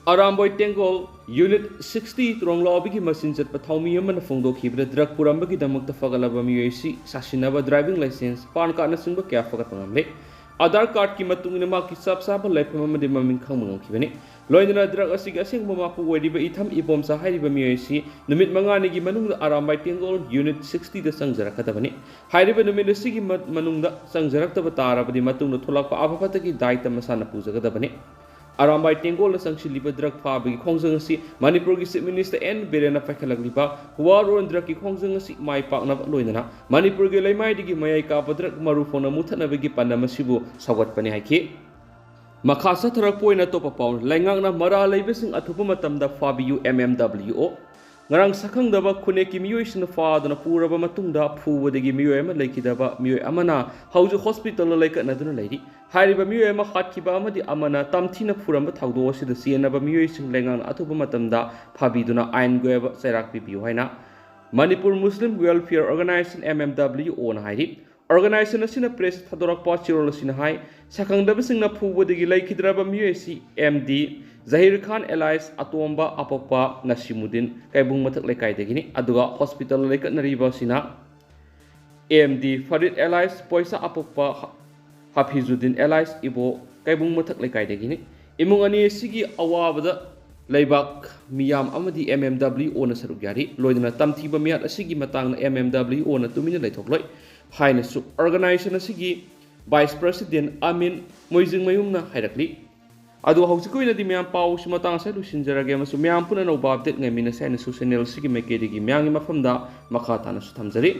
ꯑꯔꯥꯝꯕꯣꯏ ꯇꯦꯡꯒꯣꯜ, ꯌꯨꯅꯤꯠ ꯁꯤꯛꯁꯇꯤ ꯇ꯭ꯔꯣꯡꯂꯥꯎꯕꯤꯒꯤ ꯃꯆꯤꯟ ꯆꯠꯄ ꯊꯧꯃꯤ ꯑꯃꯅ ꯐꯣꯡꯗꯣꯛꯈꯤꯕꯗ ꯗ꯭ꯔꯒ ꯄꯨꯔꯝꯕꯒꯤꯗꯃꯛꯇ ꯐꯒꯠꯂꯕ ꯃꯤꯑꯣꯏ ꯑꯁꯤ ꯁꯥꯁꯤꯟꯅꯕ ꯗ꯭ꯔꯥꯏꯚꯤꯡ ꯂꯥꯏꯁꯦꯟꯁ, ꯄꯥꯟ ꯀꯥꯔꯗꯅꯆꯤꯡꯕ ꯀꯌꯥ ꯐꯒꯠꯄ ꯉꯝꯂꯦ꯫ ꯑꯥꯙꯥꯔ ꯀꯥꯔꯗꯀꯤ ꯃꯇꯨꯡ ꯏꯟꯅ ꯃꯍꯥꯛꯀꯤ ꯆꯞ ꯆꯥꯕ ꯂꯩꯐꯝ ꯑꯃꯗꯤ ꯃꯃꯤꯡ ꯈꯪꯕ ꯉꯝꯈꯤꯕꯅꯤ꯫ ꯂꯣꯏꯅꯅ ꯗ꯭ꯔꯒ ꯑꯁꯤꯒꯤ ꯑꯁꯦꯡꯕ ꯃꯄꯨ ꯑꯣꯏꯔꯤꯕ ꯏꯊꯝ ꯏꯕꯣꯝꯆꯥ ꯍꯥꯏꯔꯤꯕ ꯃꯤꯑꯣꯏ ꯑꯁꯤ ꯅꯨꯃꯤꯠ ꯃꯉꯥꯅꯤꯒꯤ ꯃꯅꯨꯡꯗ ꯑꯔꯥꯝꯕꯥꯏ ꯇꯦꯡꯒꯣꯜ ꯌꯨꯅꯤꯠ ꯁꯤꯛꯁꯇꯤꯗ ꯆꯪꯖꯔꯛꯀꯗꯕꯅꯤ꯫ ꯍꯥꯏꯔꯤꯕ ꯅꯨꯃꯤꯠ ꯑꯁꯤꯒꯤ ꯃ-, ꯃꯅꯨꯡꯗ ꯆꯪꯖꯔꯛꯇꯕ ꯇꯥꯔꯕꯗꯤ ꯃꯇꯨꯡꯗ ꯊꯣꯛꯂꯛꯄ ꯑꯐ ꯐꯠꯇꯒꯤ ꯗꯥꯏꯇ ꯃꯁꯥꯅ ꯄꯨꯖꯒꯗꯕꯅꯤ꯫ ꯑꯔꯥꯝꯕꯥꯏ ꯇꯦꯡꯒꯣꯜꯅ ꯆꯪꯁꯤꯜꯂꯤꯕ ꯗ꯭ꯔꯒ ꯐꯥꯕꯒꯤ ꯈꯣꯡꯖꯪ ꯑꯁꯤ ꯃꯅꯤꯄꯨꯔꯒꯤ ꯆꯤꯐ ꯃꯤꯅꯤꯁꯇꯔ ꯑꯦꯟ ꯕꯤꯔꯦꯟꯅ ꯄꯥꯏꯈꯠꯂꯛꯂꯤꯕ War on Drugꯁꯀꯤ ꯈꯣꯡꯖꯪ ꯑꯁꯤ ꯃꯥꯏ ꯄꯥꯛꯅꯕ ꯂꯣꯏꯅꯅ ꯃꯅꯤꯄꯨꯔꯒꯤ ꯂꯩꯃꯥꯏꯗꯒꯤ ꯃꯌꯥꯏ ꯀꯥꯕ ꯗ꯭ꯔꯒ ꯃꯔꯨ ꯐꯪꯅ ꯃꯨꯊꯠꯅꯕꯒꯤ ꯄꯥꯟꯗꯝ ꯑꯁꯤꯕꯨ ꯁꯧꯒꯠꯄꯅꯤ ꯍꯥꯏꯈꯤ꯫ ꯃꯈꯥ ꯆꯠꯊꯔꯛꯄ ꯑꯣꯏꯅ ꯑꯇꯣꯞꯄ ꯄꯥꯎ, ꯂꯩꯉꯥꯛꯅ ꯃꯔꯥꯜ ꯂꯩꯕꯁꯤꯡ ꯑꯊꯨꯕ ꯃꯇꯝꯗ ꯐꯥꯕꯤꯌꯨ, ꯑꯦꯝ ꯑꯦꯝ ꯗꯕ꯭ꯂꯤꯎ ꯑꯣ꯫ ꯉꯔꯥꯡ ꯁꯛꯈꯪꯗꯕ ꯈꯨꯟꯅꯦꯛꯀꯤ ꯃꯤꯑꯣꯏꯁꯤꯡꯅ ꯐꯥꯗꯨꯅ ꯄꯨꯔꯕ ꯃꯇꯨꯡꯗ ꯐꯨꯕꯗꯒꯤ ꯃꯤꯑꯣꯏ ꯑꯃ ꯂꯩꯈꯤꯗꯕ ꯃꯤꯑꯣꯏ ꯑꯃꯅ ꯍꯧꯖꯤꯛ ꯍꯣꯁꯄꯤꯇꯥꯜꯗ ꯂꯩꯀꯠꯅꯗꯨꯅ ꯂꯩꯔꯤ꯫ ꯍꯥꯏꯔꯤꯕ ꯃꯤꯑꯣꯏ ꯑꯃ ꯍꯥꯠꯈꯤꯕ ꯑꯃꯗꯤ ꯑꯃꯅ ꯇꯝꯊꯤꯅ ꯐꯨꯔꯝꯕ ꯊꯧꯗꯣꯛ ꯑꯁꯤꯗ ꯆꯦꯟꯅꯕ ꯃꯤꯑꯣꯏꯁꯤꯡ ꯂꯩꯉꯥꯛꯅ ꯑꯊꯨꯕ ꯃꯇꯝꯗ ꯐꯥꯕꯤꯗꯨꯅ ꯑꯥꯏꯟꯒꯤ ꯑꯣꯏꯕ ꯆꯩꯔꯥꯛ ꯄꯤꯕꯤꯌꯨ ꯍꯥꯏꯅ Manipur Muslim welfare organisation, M M W ꯑꯣꯅ ꯍꯥꯏꯔꯤ꯫ ꯑꯣꯔꯒꯅꯥꯏꯖꯦꯁꯟ ꯑꯁꯤꯅ ꯄ꯭ꯔꯦꯁꯇ ꯊꯥꯗꯣꯔꯛꯄ ꯆꯦꯔꯣꯜ ꯑꯁꯤꯅ ꯍꯥꯏ, ꯁꯛꯈꯪꯗꯕꯁꯤꯡꯅ ꯐꯨꯕꯗꯒꯤ ꯂꯩꯈꯤꯗ꯭ꯔꯕ ꯃꯤꯑꯣꯏ ꯑꯁꯤ ꯑꯦꯝ ꯗꯤ ꯖꯍꯤꯔ ꯈꯥꯟ ꯑꯦꯂꯥꯏꯁ ꯑꯇꯣꯝꯕ ꯑꯄꯣꯛꯄ ꯅꯁꯤꯃꯨꯗꯤꯟ ꯀꯩꯕꯨꯡ ꯃꯊꯛ ꯂꯩꯀꯥꯏꯗꯒꯤꯅꯤ꯫ ꯑꯗꯨꯒ ꯍꯣꯁꯄꯤꯇꯥꯜꯗ ꯂꯩꯀꯠꯅꯔꯤꯕ ꯑꯁꯤꯅ ꯑꯦꯝ ꯗꯤ ꯐꯔꯤꯗ ꯑꯦꯂꯥꯏꯁ ꯄꯣꯏꯁꯥ ꯑꯄꯣꯛꯄ ꯍꯥ-, ꯍꯥꯐꯤꯖꯨꯗꯤꯟ ꯑꯦꯂꯥꯏꯁ ꯏꯕꯣ ꯀꯩꯕꯨꯡ ꯃꯊꯛ ꯂꯩꯀꯥꯏꯗꯒꯤꯅꯤ꯫ ꯏꯃꯨꯡ ꯑꯅꯤ ꯑꯁꯤꯒꯤ ꯑꯋꯥꯕꯗ ꯂꯩꯕꯥꯛ ꯃꯤꯌꯥꯝ ꯑꯃꯗꯤ ꯑꯦꯝ ꯑꯦꯝ ꯗꯕ꯭ꯂꯤꯎ ꯑꯣꯅ ꯁꯔꯨꯛ ꯌꯥꯔꯤ꯫ ꯂꯣꯏꯅꯅ ꯇꯝꯊꯤꯕ ꯃꯤꯍꯥꯠ ꯑꯁꯤꯒꯤ ꯃꯇꯥꯡꯗ ꯑꯦꯝ ꯑꯦꯝ ꯗꯕ꯭ꯂꯤꯎ ꯑꯣꯅ ꯇꯨꯃꯤꯟꯅ ꯂꯩꯊꯣꯛꯂꯣꯏ ꯍꯥꯏꯅꯁꯨ ꯑꯣꯔꯒꯅꯥꯏꯖꯦꯁꯟ ꯑꯁꯤꯒꯤ ꯚꯥꯏꯁ ꯄ꯭ꯔꯁꯤꯗꯦꯟ ꯑꯃꯤꯟ ꯃꯣꯏꯖꯤꯡꯃꯌꯨꯝꯅ ꯍꯥꯏꯔꯛꯂꯤ꯫ ꯑꯗꯨ ꯍꯧꯖꯤꯛꯀꯤ ꯑꯣꯏꯅꯗꯤ ꯃꯌꯥꯝ ꯄꯥꯎꯁꯤ ꯃꯇꯥꯡ ꯑꯁꯤꯗ ꯂꯣꯏꯁꯤꯟꯖꯔꯒꯦ ꯑꯃꯁꯨꯡ ꯃꯌꯥꯝ ꯄꯨꯟꯅ ꯑꯅꯧꯕ ꯑꯞꯗꯦꯠ ꯉꯥꯏꯃꯤꯟꯅꯁꯦ ꯍꯥꯏꯅꯁꯨ ꯆꯦꯅꯦꯜ ꯑꯁꯤꯒꯤ ꯃꯥꯏꯀꯩꯗꯒꯤ ꯃꯌꯥꯝꯒꯤ ꯃꯐꯝꯗ ꯃꯈꯥ ꯇꯥꯅꯁꯨ ꯊꯝꯖꯔꯤ꯫